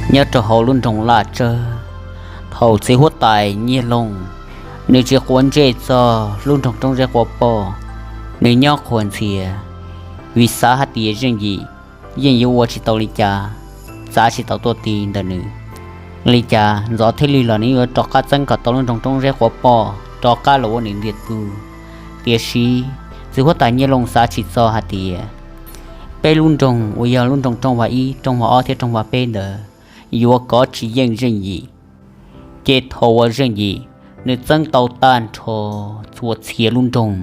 Nyob rau hauv lub nroog Laj Tsawb, thaum txiv huab tais Nyiaj Looj nws tsis quav ntsej txog lub nroog Roob Zeb Quav Poj, nws nyob qhuas ntxhias, vim xav hais tias Zeej Yim yeej yuav ua tsis tau li cas, txav tsis tau tuaj ti ntawm nws li cas, ntxov thiab lig los nws yuav rov qab txeeb kom tau lub nroog Roob Zeb Quav Poj rov qab los ua nws ntiag tug. Tiam sis txiv huab tais Nyiaj Looj xav tsis txog hais tias peb lub nroog uas yog lub nroog Rooj Vas Ib, Rooj Vas Ob thiab Rooj Vas Peb ntawd yuav kov tsis yeej Zeej Yim. Ces thaum uas Zeej Yim nws txeeb tau tag nrho txhua txhia lub nroog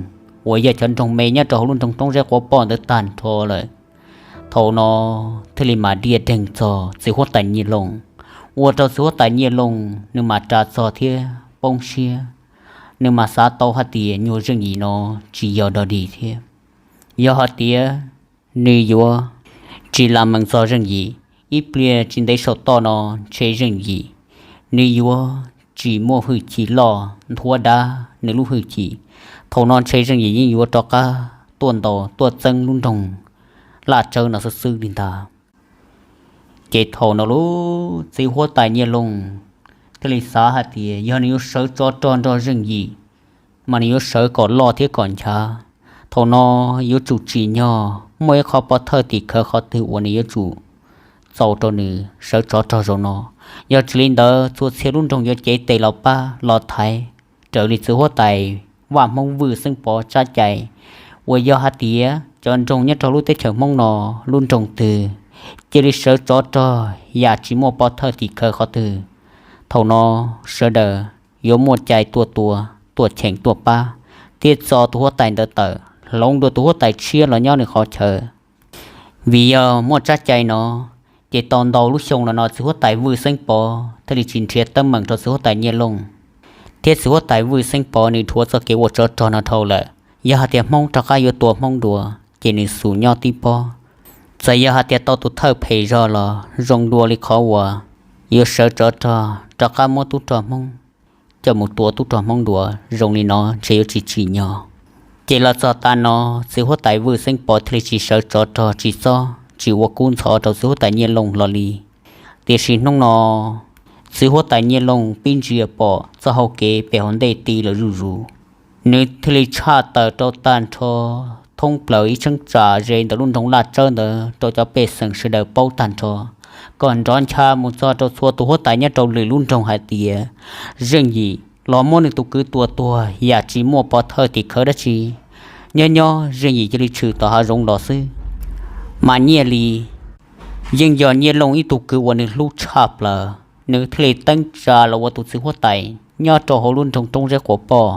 uas yog cov nroog me nyob rau hauv lub nroog Roob Zeb Quav Poj ntawd tag nrho lawm, thaum no thiaj li mam diaj deeg txog txiv huab tais Nyiaj Looj, ua rau txiv huab tais Nyiaj Looj nws mam ras txog thiab poob siab. Nws mam xav tau hais tias nyuag Zeej Yim no tsis yog dog dig thiab. Yog hais tias nws yuav tsis lam mees txog Zeej Yim, ib pliag tsis ntev saum toj no ntshe Zeej Yim nws yuav tsis muaj hwj chim loj nthuav dav nws lub hwj chim. Thaum no ntshe Zeej Yim yeej yuav rov qab tuaj ntaus tuaj txeeb lub nroog Laj Tsawb no xwb xwb li ntag. Ces thaum no lub txiv huab tais Nyiaj Looj thiaj li xav hais tias yog nws yuav sawv tsov rog nrog Zeej Yim, mas nws yuav sawv kom loj thiab kom nchav. Thaum no yuav tsum tsim nyog muaj ib qho pov thawj tim khawv qhov twg uas nws yuav tsum txaus rau nws sawv tsov rog zaum no. Yog tsis li ntawd txhua txhia lub nroog yuav cev tes los pab los thaiv raws li txiv huab tais vaj Hmoob Vwj Xeeb Pov tsab cai, uas yog hais tias cov nroog nyob rau lub teb chaws Hmoob no lub nroog twg cia li sawv tsov rog yam tsis muaj pov thawj tim khawv qhov twg, thaum no sawv daws yuav muaj cai tuaj tua, tuaj cheem tuaj pab, thiab txo tus huab tais ntawd tawm, hloov dua tus huab tais tshiab los nyob nws qhov chaw. Vim yog muaj tsab cai no, ces tau ntau lub xyoo los no txiv huab tais Vwj Xeeb Pov thiaj li tsis nrhiav teeb meem rau txiv huab tais Nyiaj Looj. Thiab txiv huab tais Vwj Xeeb Pov nws dhuav txoj kev ua tsov rog no dhau lawm, yog hais tias Hmoob rov qab yuav tua Hmoob dua, ces nws xum nyob tib pob. Txawm yog hais tias tau tus thawj phem zog los zoo dua li qhov uas yuav sawv tsov rog rov qab muab tub rog Hmoob coj mus tua tub rog Hmoob dua zoo li no ntshe yuav tsis tsim nyog. Ces los txog tav no, txiv huab tais Vwj Xeeb Pov thiaj li tsis sawv tsov rog tsis txob tsis ua kub ntxhov rau txiv huab tais Nyiaj Looj los li. Tiam sis hnub no txiv huab tais Nyiaj Looj pib ntsia pom txoj hau kev pem hauv ntej ti lawm zuj zus, nws thiaj li tshaj tawm rau tag nrho thoob plaws ib cheeb tsam ze ntawm lub nroog Laj Tsawb ntawd rau cov pej xeem sawv daws paub tag nrho, kom nrov ncha mus txog rau txhua tus huab tais nyob rau lwm lub nroog hais tias Zeej Yim los muab nws tus kwv tua tuag yam tsis muaj pov thawj tim khawv dab tsi. Nyob nyob Zeej Yim cia li tshwm tom hav zoov los xwb. Mas Nyiaj Lis yeej yog Nyiaj Looj ib tug kwv uas nws hlub tshaj plaws, nws thiaj li teeb tsa los ua tus txiv huab tais nyob rau hauv lub nroog Roob Zeb Quav Poj.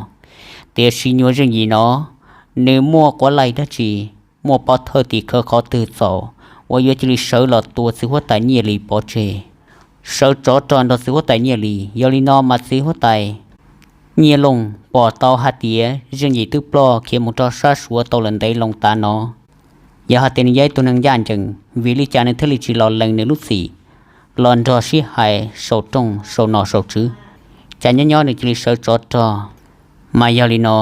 Tiam sis nyuag Zeej Yim no, nws muaj quav laij dab tsi, muaj pov thawj tim khawv qhov twg txaus uas yuav cia li sawv los tua txiv huab tais Nyiaj Lis pov tseg, sawv tsov rog nrog txiv huab tais Nyiaj Lis? Yog li no mas txiv huab tais Nyiaj Looj pom tau hais tias Zeej Yim twb ploj khiav mus rau sab Suav tau lawm ntev loo tav no. Yog hais tias nws yog ib tug neeg ncaj ncees, vim li cas nws thiaj li tsis los lees nws lub txim los nrog sib hais saum rooj saum nom saum tswv, cas nyob nyob nws cia li sawv tsov rog? Mas yog li no,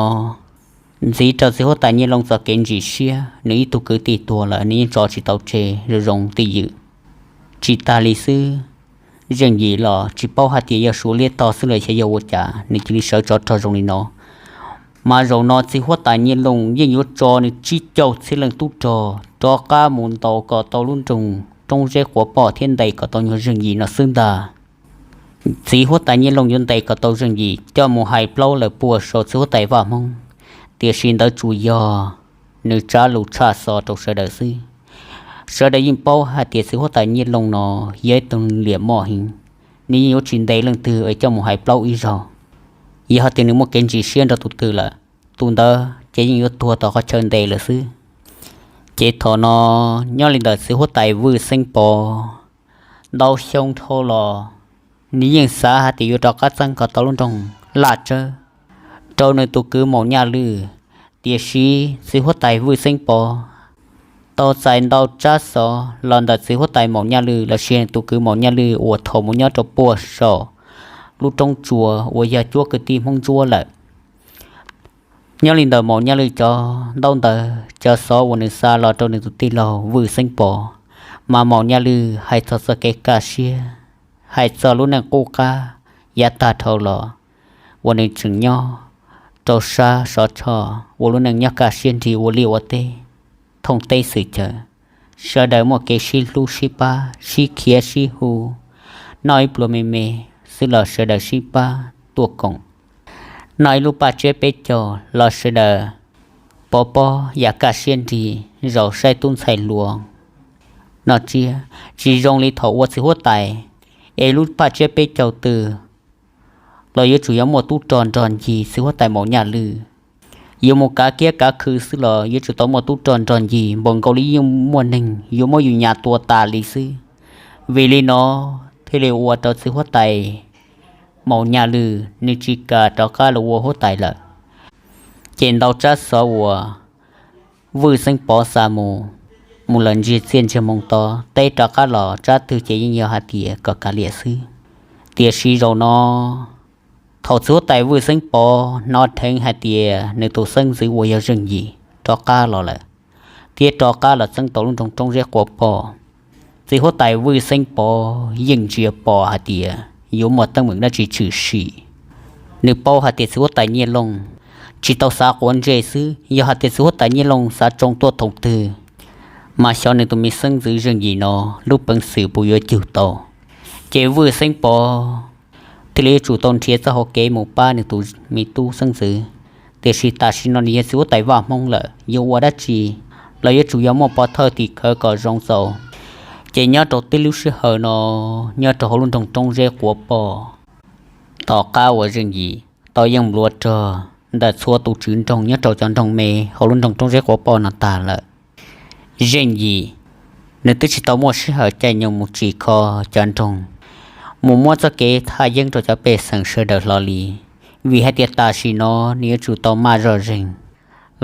ntxiv rau txiv huab tais Nyiaj Looj txoj kev ntsim siab, nws ib tug kwv tij tuag lawm nws yeej tso tsis tau tseg zoo zoo twj ywm. Tsis tas li xwb, Zeej Yim los tsis paub hais tias yog Suav liab tog xwb los xyov yog ua cas nws cia li sawv tsov rog zoo li no. Mas zaum no txiv huab tais Nyiaj Looj yeej yuav tso nws tsib caug txhiab leej tub rog rov qab mus ntaus kom tau lub nroog Roob Zeb Quav Poj thiab ntes kom tau nyuag Zeej Yim no xwb ntag. Txiv huab tais Nyiaj Looj yuav ntes kom tau Zeej Yim coj mus hais plaub lawm puag saum txiv huab tais Vaj Hmoob, tiam sis ntawd tsuas yog nws tsab lus tshaj xov rau sawv daws xwb. Sawv daws yeej paub hais tias txiv huab tais Nyiaj Looj no yog ib tug liam moj heev, nws yeej yuav tsis ntes leej twg es coj mus hais plaub ib zaug. Yog hais tias nws muaj kev ntsim siab nrog tus twg lawm, tus ntawd ces yeej yuav tuag tom qhov chaw ntes lawm xwb. Ces thaum no, nyob li ntawm txiv huab tais Vwj Xeeb Pov, ntau xyoo dhau los, nws yeej xav hais tias yuav rov qab txeeb kom tau lub nroog Laj Tsawb rau nws tus kwv Maum Nyaj Lwj. Tiam sis txiv huab tais Vwj Xeeb Pov tau txais ntau tsab xov los ntawm txiv huab tais Maum Nyaj Lwj los sis nws tus kwv Maum Nyaj Lwj uas thaum mus nyob rau puag saum lub roob tsua uas yog cuab kwv tij Hmoob Ntsuab lawm. Nyob li ntawm Maum Nyaj Lwj cov ntaub ntawv cov xov uas nws xa los rau nws tus tij laug Vwj Xeeb Pov, mas Maum Nyaj Lwj hais txog txoj kev kaj siab hais txog lub neej qub qab yav tag dhau los uas nws tseem nyob rau sab sov tshoj ua lub neej nyob kaj siab nrig ua liaj ua teb thooj teb xwm caw. Sawv daws muaj kev sib hlub sib pab sib khiav sib hu, noj ib pluag me me xwb los sawv daws sib pab tuaj koom, noj ib lub paj tsiab peb caug los sawv daws pov pob yam kaj siab nrig zaum saib tub ntxhais hluas noj tsiab. Tsis zoo li thaum ua txiv huab tais es lub paj tsiab peb caug twg los yuav tsum yog muaj tub rog nrog ncig txiv huab tais Maum Nyaj Lwm. Yuav mus kav kiab kav khw xwb los yuav tsum tau muaj tub rog nrog ncig npaum nkaus li yeej muaj neeg yuav muab yus nyas tua tas li xwb. Vim li no thiaj li ua rau txiv huab tais Maum Nyaj Lwm nws tsis kam rov qab los ua huab tais lawm. Ces ntau tsab xov uas Vwj Xeeb Pov xa mus, mus lawm ntsiag txiaj ntsiag moo to teb rov qab los tsab twg ces yeej yog hais tias kom kav liam xwb. Tiam sis zaum no thaum txiv huab tais Vwj Xeeb Pov hnov dheev hais tias nws tus xeeb ntxwv uas yog Zeej Yim rov qab los lawm, thiab rov qab los txeeb tau lub nroog Roob Zeb Quav Poj, txiv huab tais Vwj Xeeb Pov yeej ntsia pom hais tias yuav muaj teeb meem dab tsi tshwm sim. Nws paub hais tias txiv huab tais Nyiaj Looj tsis tau xav quav ntsej xwb, yog hais tias txiv huab tais Nyiaj Looj xav tsoo tuaj thaum twg mas xyov nws tus me xeeb ntxwv Zeej Yim no lub peev xwm puas yuav cug tau. Ces Vwj Xeeb Pov thiaj li yuav tsum tau nrhiav txoj hauv kev mus pab nws tus me tub xeeb ntxwv. Tiam sis tam sim no nws yog txiv huab tais vaj Hmoob lawm, yuav ua dab tsi los yuav tsum yog muaj pov thawj tim khawv kom zoo txaus. Ces nyob rau tib lub sij hawm no, nyob rau hauv lub nroog Roob Zeb Quav Poj, tom qab uas Zeej Yim tau yeej npluav rog ntawm txhua tus tswv nroog nyob rau cov nroog me hauv lub nroog Roob Zeb Quav Poj no tag lawm, Zeej Yim nws twb tsis tau muaj sij hawm caij nyoog mus tsim kho cov nroog, mus muab txoj kev thaj yeeb rau cov pej xeem sawv daws hlo li. Vim hais tias tam sim no nws yuav tsum tau maj zog zeeg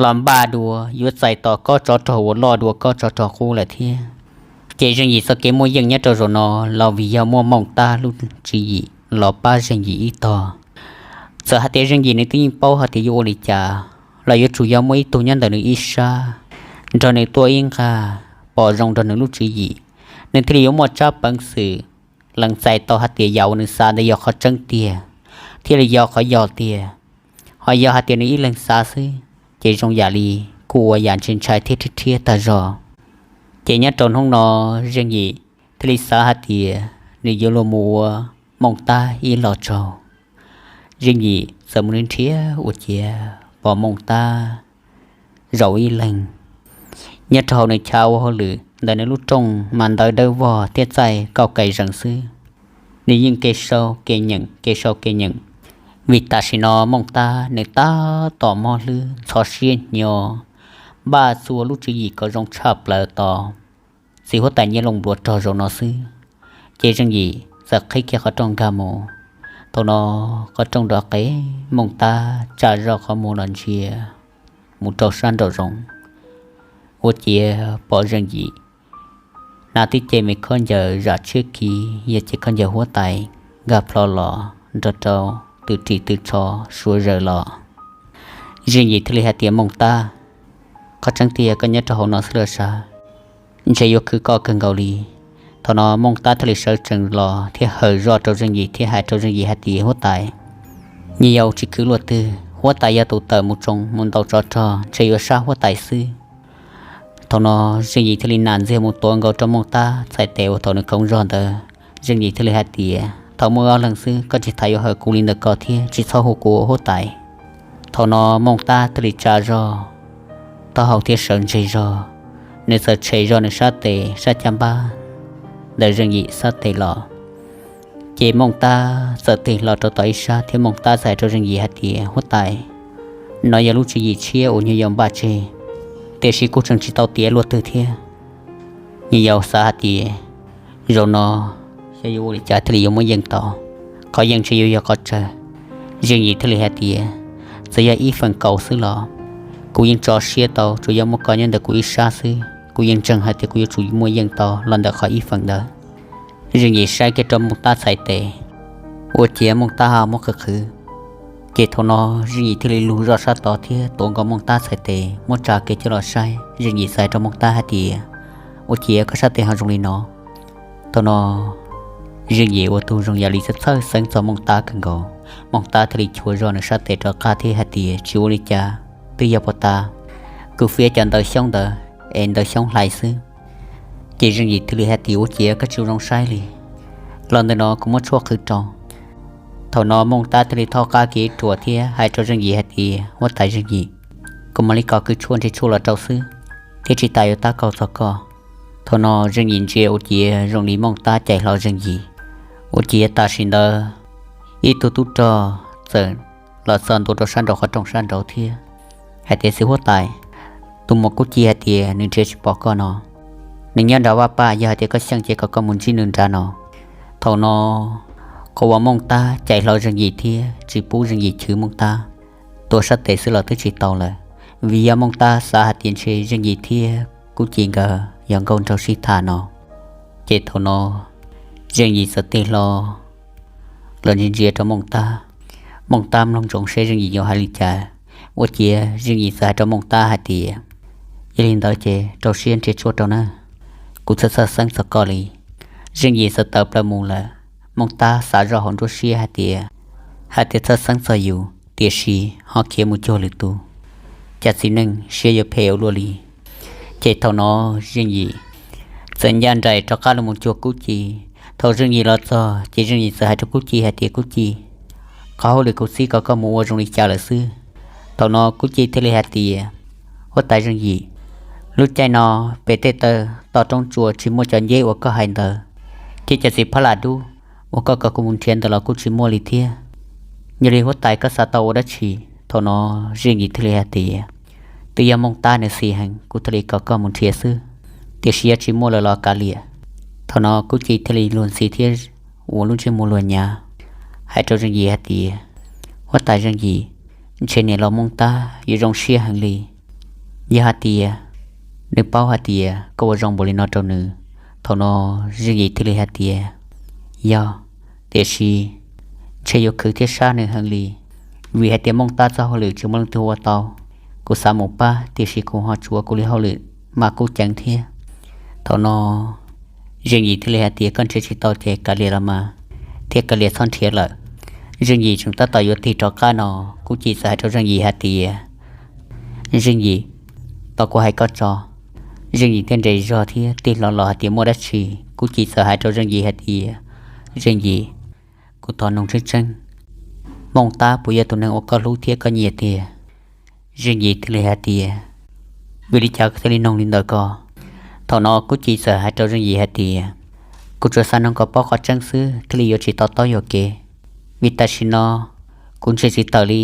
los npaj dua yuav txais tos kob tsov rog uas loj dua kob tsov rog qub lawm thiab. Ces Zeej Yim txoj kev muaj yeej nyob rau zaum no los vim yog muaj Mooj Tab lub tswv yim los pab Zeej Yim ib tog. Txawm hais tias Zeej Yim nws twb yeej paub hais tias yuav ua li cas los yuav tsum yog muaj ib tug nyob ntawm nws ib sab nrog nws tuaj ib nqag pom zoo nrog nws lub tswv yim, nws thiaj li yuav muaj tsab peev xwm lees txais tau hais tias yam uas nws xav ntawd yog qhov tseeb tiag thiab li yog qhov yog tiag. Ho yog hais tias nws ib leeg xav xwb ces zoo yam li kuj ua yam ntshai ntshai thiab rhiab rhiab tag zog. Ces nyob rau hnub no Zeej Yim thiaj li xav hais tias nws yuav luag mus ua Mooj Tab ib lo tsaug. Zeej Yim txawm mus nrhiav ua ciav pom Mooj Tab zaum ib leeg nyob rau hauv nws chav ua hauj lwm ntawm nws lub rooj mas ntawv dawb vog thiab txaij kauj kais zees xwb. Nws yeej ke sau ke nyeem ke sau ke nyeem, vim tam sim no Mooj Tab nws tab tom mob hlwb ntxhov siab hnyo, npaj txua lub tswv yim kom zoo tshaj plaws tos txiv huab tais Nyiaj Looj npluav rog zaum no xwb. Ces Zeej Yim txawm qhib kiag qhov rooj nkag mus. Thaum no qhov rooj rov qev, Mooj Tab tsa zog qhov muag los ntsia mus rau sab nraum zoov, ua ciav pom Zeej Yim hnav tib ce me khaub ncaws zam tshiab khiv, yog ces khaub ncaws huab tais nkag plho los nrog rau tw ris tw tsho suav zaws los. Zeej Yim thiaj li hais tias, Mooj Tab, qhov tseeb tiag koj nyob rau hauv no xwb los sav? Ntshe yuav khwv koj kawg nkaus li. Thaum no Mooj Tab thiaj li sawv tsees los thiab hawm zoj rau Zeej Yim thiab hais rau Zeej Yim hais tias, Huab tais, nyuam yaus tsis khwv luaj twg, huab tais yog tus tawm mus tsoo mus ntaus tsov rog, ntshe yuav sab huab tais xwb. Thaum no Zeej Yim thiaj li nam ntxiag mus tuav nkaus rau Mooj Tab txhais tes uas thaum nws khoov zog ntawd. Zeej Yim thiaj li hais tias, Thaum muaj ob leeg xwb, koj tsis tas yuav hawm kuv li ntawm ko thiab, tsis txhob hu kuv ua huab tais. Thaum no Mooj Tab thiaj li tsa zog taub hau thiab sawv ntseg zog, nws txawm tshem zog nws sab tes sab caj npab ntawm Zeej Yim sab tes los. Ces Mooj Tab txawm tig hlo rau tom ib sab thiab Mooj Tab txawm hais rau Zeej Yim hais tias, Huab tais, no yog lub tswv yim tshiab uas nyuam yaus npaj tseg, tiam sis kuj tseem tsis tau tiav luaj twg thiab. Nyuam yaus xav hais tias zaum no xyov yuav ua li cas thiaj li yuav muaj yeej tau, qhov yeej ntshe yuav yog qhov tsawg. Zeej Yim thiaj li hais tias, Txawm yog ib feem kaum xwb los kuv yeej tso siab tau, tsuas yog muaj koj nyob ntawm kuv ib sab xwb, kuv yeej ntseeg hais tias kuv yuav tsum muaj yeej tau los ntawm qhov ib feem ntawd. Zeej Yim saib kiag rau Mooj Tab txhais tes, ua ciav Mooj Tab ho muab qhwv qhwv. Ces thaum no Zeej Yim thiaj li lug zoj sab tod thiab tuav nkaus Mooj Tab txhais tes muab tsa kiag coj los saib. Zeej Yim txawm hais rau Mooj Tab hais tias, Ua ciav koj sab tes ho zoo li no? Thaum no Zeej Yim ua tus zoo yam li txhawj txhawj xeeb txog Mooj Tab kawg nkaus. Mooj Tab thiaj li chua zog nws sab tes rov qab thiab hais tias, tsis ua li cas, twb yog puag ta kuv fiab cov ntawv xyoob ntawd es ntawv xyoob hlais xwb. Ces Zeej Yim thiaj li hais tias, ua ciav koj tsis zoo saib li, los ntawm no kuv muab tshuaj qhwv rau. Thaum no Mooj Tab thiaj li thauj qab kiag ib ruam thiab hais rau Zeej Yim hais tias, huab tais Zeej Yim, kuv mam li kov kiag tshuaj nrhiav tshuaj los rau xwb, thiab tsis tas yuav tab kaug txog koj. Thaum no Zeej Yim ntsia ua ciav zoo li Mooj Tab cais hlo Zeej Yim. Ua ciav tam sim ntawd ib tug tub rog txawm los txog ntua rau sab nraud qhov rooj sab nraud thiab hais tias, txiv huab tais, tus muam Kub Ci hais tias nws nrhiav tsis pom koj no, nws nyob nram vaj paj, yog hais tias koj xyeej ces kom koj mus ntsib nws nram no. Thaum no qhov uas Mooj Tab cais hlo Zeej Yim thiab tsis pub Zeej Yim chwv Mooj Tab, tua sab tes xwb los twb tsis tau lawm, vim yog Mooj Tab xav hais tias ntshe Zeej Yim thiab Kub Ci nkawd yog nkauj nraug sib tham no. Ces thaum no Zeej Yim txawm tig hlo los ntsia ntsia rau Mooj Tab. Mooj Tab mloog ntsoov seb Zeej Yim yuav hais li cas. Ua ciav Zeej Yim txawm hais rau Mooj Tab hais tias, yog li ntawd ces rau siab nrhiav tshuaj rau nawb, kuv txhawj txhawj xeeb txog koj li. Zeej Yim txawm tawm plaws mus lawm. Mooj Tab xav zoj hauv nruab siab hais tias, hais tias txhawj xeeb txog yus, tiam sis ho khiav mus cuag lwm tus, cas txiv neej siab yuav phem ua luaj li. Ces thaum no Zeej Yim txawm ncaj nraim rov qab los mus cuag Kub Ci. Thaum Zeej Yim los txog ces Zeej Yim txawm hais rau Kub Ci hais tias, Kub Ci, qhov hauj lwm kuv txib kom koj mus ua zoo li cas lawm xwb? Thaum no Kub Ci thiaj li hais tias, huab tais Zeej Yim, lub caij no pem tej taw toj roob tsua tsis muaj cov nceb uas koj hais ntawd, thiab cov txiv phab lam dub uas koj kom kuv mus nrhiav ntawd los kuj tsis muaj li thiab. Yog li huab tais koj xav tau ua dab tsi? Thaum no Zeej Yim thiaj li hais tias, twb yog Mooj Tab nws xis heev kuv thiaj li kom koj mus nrhiav xwb, tiam sis yog tsis muaj lawm los kav liam. Thaum no Kub Ci thiaj li luag ntxhi thiab ua lub ntsej muag luag nyav hais rau Zeej Yim hais tias, huab tais Zeej Yim, ntshe niam laus Mooj Tab yuav zoo siab heev li, yog hais tias nws paub hais tias koj ua zoo npaum li no rau nws. Thaum no Zeej Yim thiaj li hais tias, yog, tiam sis ntshe yuav khwv thiab sab nws heev li, vim hais tias Mooj Tab txoj hauj lwm tsis muaj leej twg ua tau. Kuv xav mus pab tiam sis kuv ho tsuav kuv li hauj lwm mas kuj ceev thiab. Thaum no Zeej Yim thiaj li hais tias, koj nrhiav tsis tau ces kav liam los mas, thiab kav liam txhob nrhiav lawm. Zeej Yim tseem tab tom yuav tig rov qab no, Kub Ci txawm hais rau Zeej Yim hais tias, Zeej Yim, tau kuv hais koj tso. Zeej Yim thiaj nres zog thiab tig hlo los hais tias, muaj dab tsi? Kub Ci txawm hais rau Zeej Yim hais tias, Zeej Yim, kuv thov noog tseeb tseeb, Mooj Tab puas yog tus neeg uas koj hlub thiab koj nyiam tiag? Zeej Yim thiaj li hais tias, vim li cas koj thiaj li noog li ntawd ko? Thaum no Kub Ci txawm hais rau Zeej Yim hais tias, kuv tsuas xav noog kom paub qhov tseeb xwb thiaj li yuav tsis to taub yuam kev, vim tam sim no kuv ntsia tsis tawm li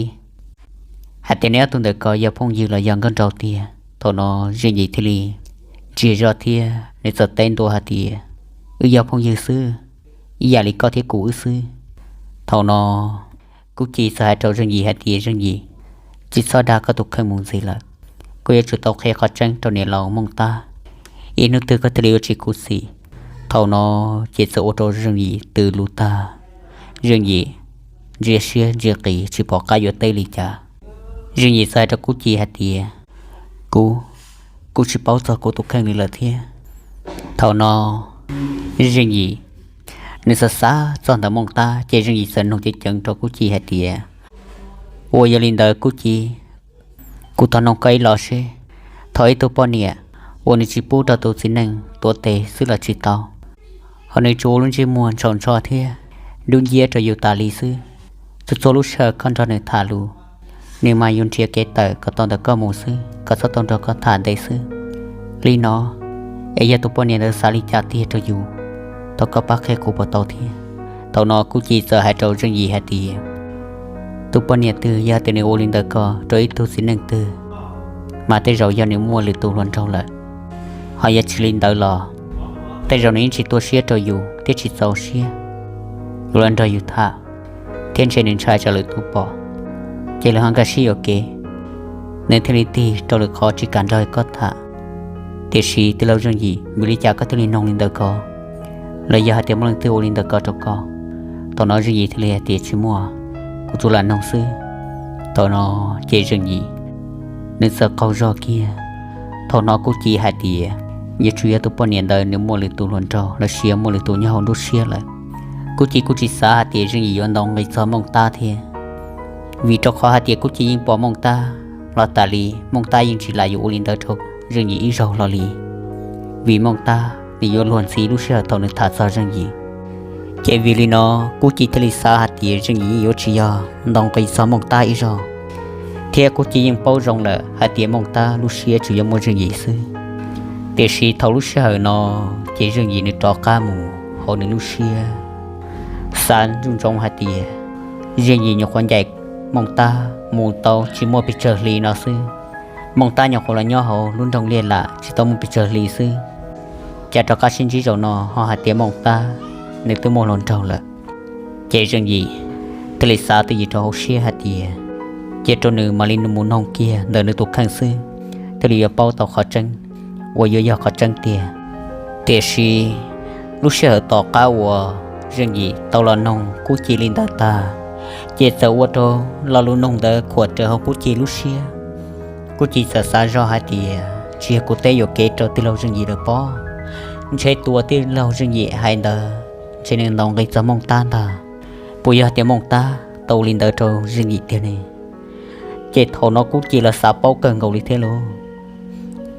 hais tias neb ob tug ntawm ko yog phooj ywg los yog nkauj nraug tiag. Thaum no Zeej Yim thiaj li ntsia zog thiab nws txawm teb ntua hais tias, wb yog phooj ywg xwb, ib yam li koj thiab kuv wb xwb. Thaum no Kub Ci txawm hais rau Zeej Yim hais tias, Zeej Yim, tsis txhob dag koj tus kheej mus ntxiv lawm. Koj yuav tsum tau qhia qhov tseeb rau niam laus Mooj Tab, ib hnub twg koj thiaj li yuav tsis khuv xim. Thaum no ces txawm ua rau Zeej Yim tws lus tag. Zeej Yim ntsia siab ntsia qis tsis pom qab yuav teb li cas. Zeej Yim txawm hais rau Kub Ci hais tias, kuv, kuv tsis paub txog kuv tus kheej li lawm thiab. Thaum no Zeej Yim nws xav xav txog ntawm Mooj Tab ces Zeej Yim txawm nug ceev ceev rau Kub Ci hais tias, ua yog li ntawd Kub Ci, kuv thov noog koj ib los seb, thaum ib tug poj niam uas nws tsis pub rau tus txiv neej tuav tes xwb los tsis tau, ho nws tsuas ua lub ntsej muag ntshaus ntsho thiab dub nciab rau yus tas li xwb, txhua txhua lub sij hawm koj nrog nws tham lus, nws mas yuav nrhiav kev tawm kom tau ntawm koj mus xwb, kom txhob tau nrog koj tham ntev xwb. Li no es yog tus poj niam ntawd xav li cas tiag rau yus, thov koj pab qhia kuv puas tau thiab? Thaum no Kub Ci txawm hais rau Zeej Yim hais tias, tus poj niam twg yog tias nws ua li ntawd ko rau ib tug txiv neej twg, mas tej zaum yog nws muaj lwm tus hluas nraug lawm. Ho yog tsis li ntawd los tej zaum nws yeej tsis tu siab rau yus thiab tsis txaus siab yuav los nrog yus tham, thiab ntshe nws ntshai tsam lwm tus pom, ces lawv ho nkag siab yuam kev, nws thiaj li tig rau lwm qhov tsis kam nrog koj tham. Tiam sis tij laug Zeej Yim, vim li cas koj thiaj li noog li ntawd ko? Los yog hais tias muaj leej twg ua li ntawd ko rau koj? Thaum no Zeej Yim thiaj li hais tias, tsis muaj, kuv tsuas lam noog xwb. Thaum no ces Zeej Yim nws txawm qaug zog kiag. Thaum no Kub Ci hais tias, yuav tsum yog tus poj niam ntawd nws muaj lwm tus hluas nraug los sis muaj lwm tus nyob hauv nruab siab lawm. Kuj Ci kuj tsis xav hais tias Zeej Yim yuav ntaus nqi txog Mooj Tab thiab, vim rau qhov hais tias Kuj Ci yeej pom Mooj Tab los tas li, Mooj Tab yeej tsis lam yuav ua li ntawd rau Zeej Yim ib zaug hlo li, vim Mooj Tab nws yuav luag ntxhi lub sij hawm thaum nws tham txog Zeej Yim. Ces vim li no, Kuj Ci thiaj li xav hais tias Zeej Yim yeej yuav tsis yog ntaus nqi txog Mooj Tab ib zaug, thiab Kuj Ci yeej paub zoo lawm hais tias Mooj Tab lub siab tsuas yuav muaj Zeej Yim xwb. Tiam sis thaum lub sij hawm no, ces Zeej Yim nws rov qab mus hauv nws lub siab, xav ntsoov ntsoov hais tias Zeej Yim nyuam qhuav ncaim Mooj Tab mus tau tsis muaj pes tsawg hli no xwb. Mooj Tab nyuam qhuav los nyob hauv lub nroog Liaj Lam tsis tau muaj pes tsawg hli xwb, cas rov qab sib ntsib zaum no ho hais tias Mooj Tab nws twb muaj hluas nraug lawm. Ces Zeej Yim thiaj li xav twj ywm rau hauv siab hais tias, cia rau nws mam li mus noog kiag ntawm nws tus kheej xwb, thiaj li yuav paub tau qhov tseeb uas yuav yog qhov tseeb tiag. Tiam sis lub sij hawm tom qab uas Zeej Yim tau los noog Kuj Ci li ntawd tag, ces txawm ua rau lo lus noog ntawd khuam raws hauv Kuj Ci lub siab. Kuj Ci txawm xav zoj hais tias, tsis yog kuv teb yuam kev rau tij laug Zeej Yim lawm pob, ntshe tus uas tij laug Zeej Yim hais ntawd ntshe nws ntaus nqi txog Mooj Tab ntag. Puas yog tias Mooj Tab tau ua li ntawd rau Zeej Yim tiag ne? Ces thaum no Kuj Ci los xav paub kawg nkaus li thiab lauj.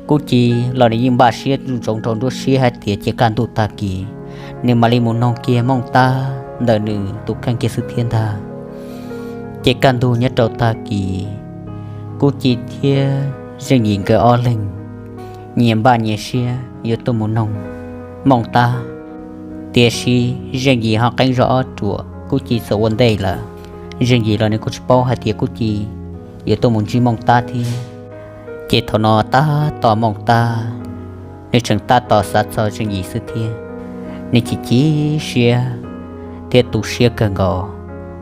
Kuj Ci los nws yeej npaj siab ntsoov rau nruab siab hais tias cia kaj ntug tag kis, nws mam li mus noog kiag Mooj Tab ntawm nws tus kheej kiag xwb thiab ntag. Ces kaj ntug nyob rau tag kis, Kuj Ci thiab Zeej Yim nkawd ob leeg nyias npaj nyias siab yuav tuaj mus noog Mooj Tab. Tiam sis Zeej Yim ho qeeb zog ob ruam, Kuj Ci txawm ua ntej lawm. Zeej Yim los nws kuj tsis paub hais tias Kuj Ci yuav tuaj mus ntsib Mooj Tab thiab. Ces thaum no tab tom Mooj Tab, nws tseem tab tom xav txog Zeej Yim xwb thiab. Nws chim chim siab thiab tu siab kawg nkaus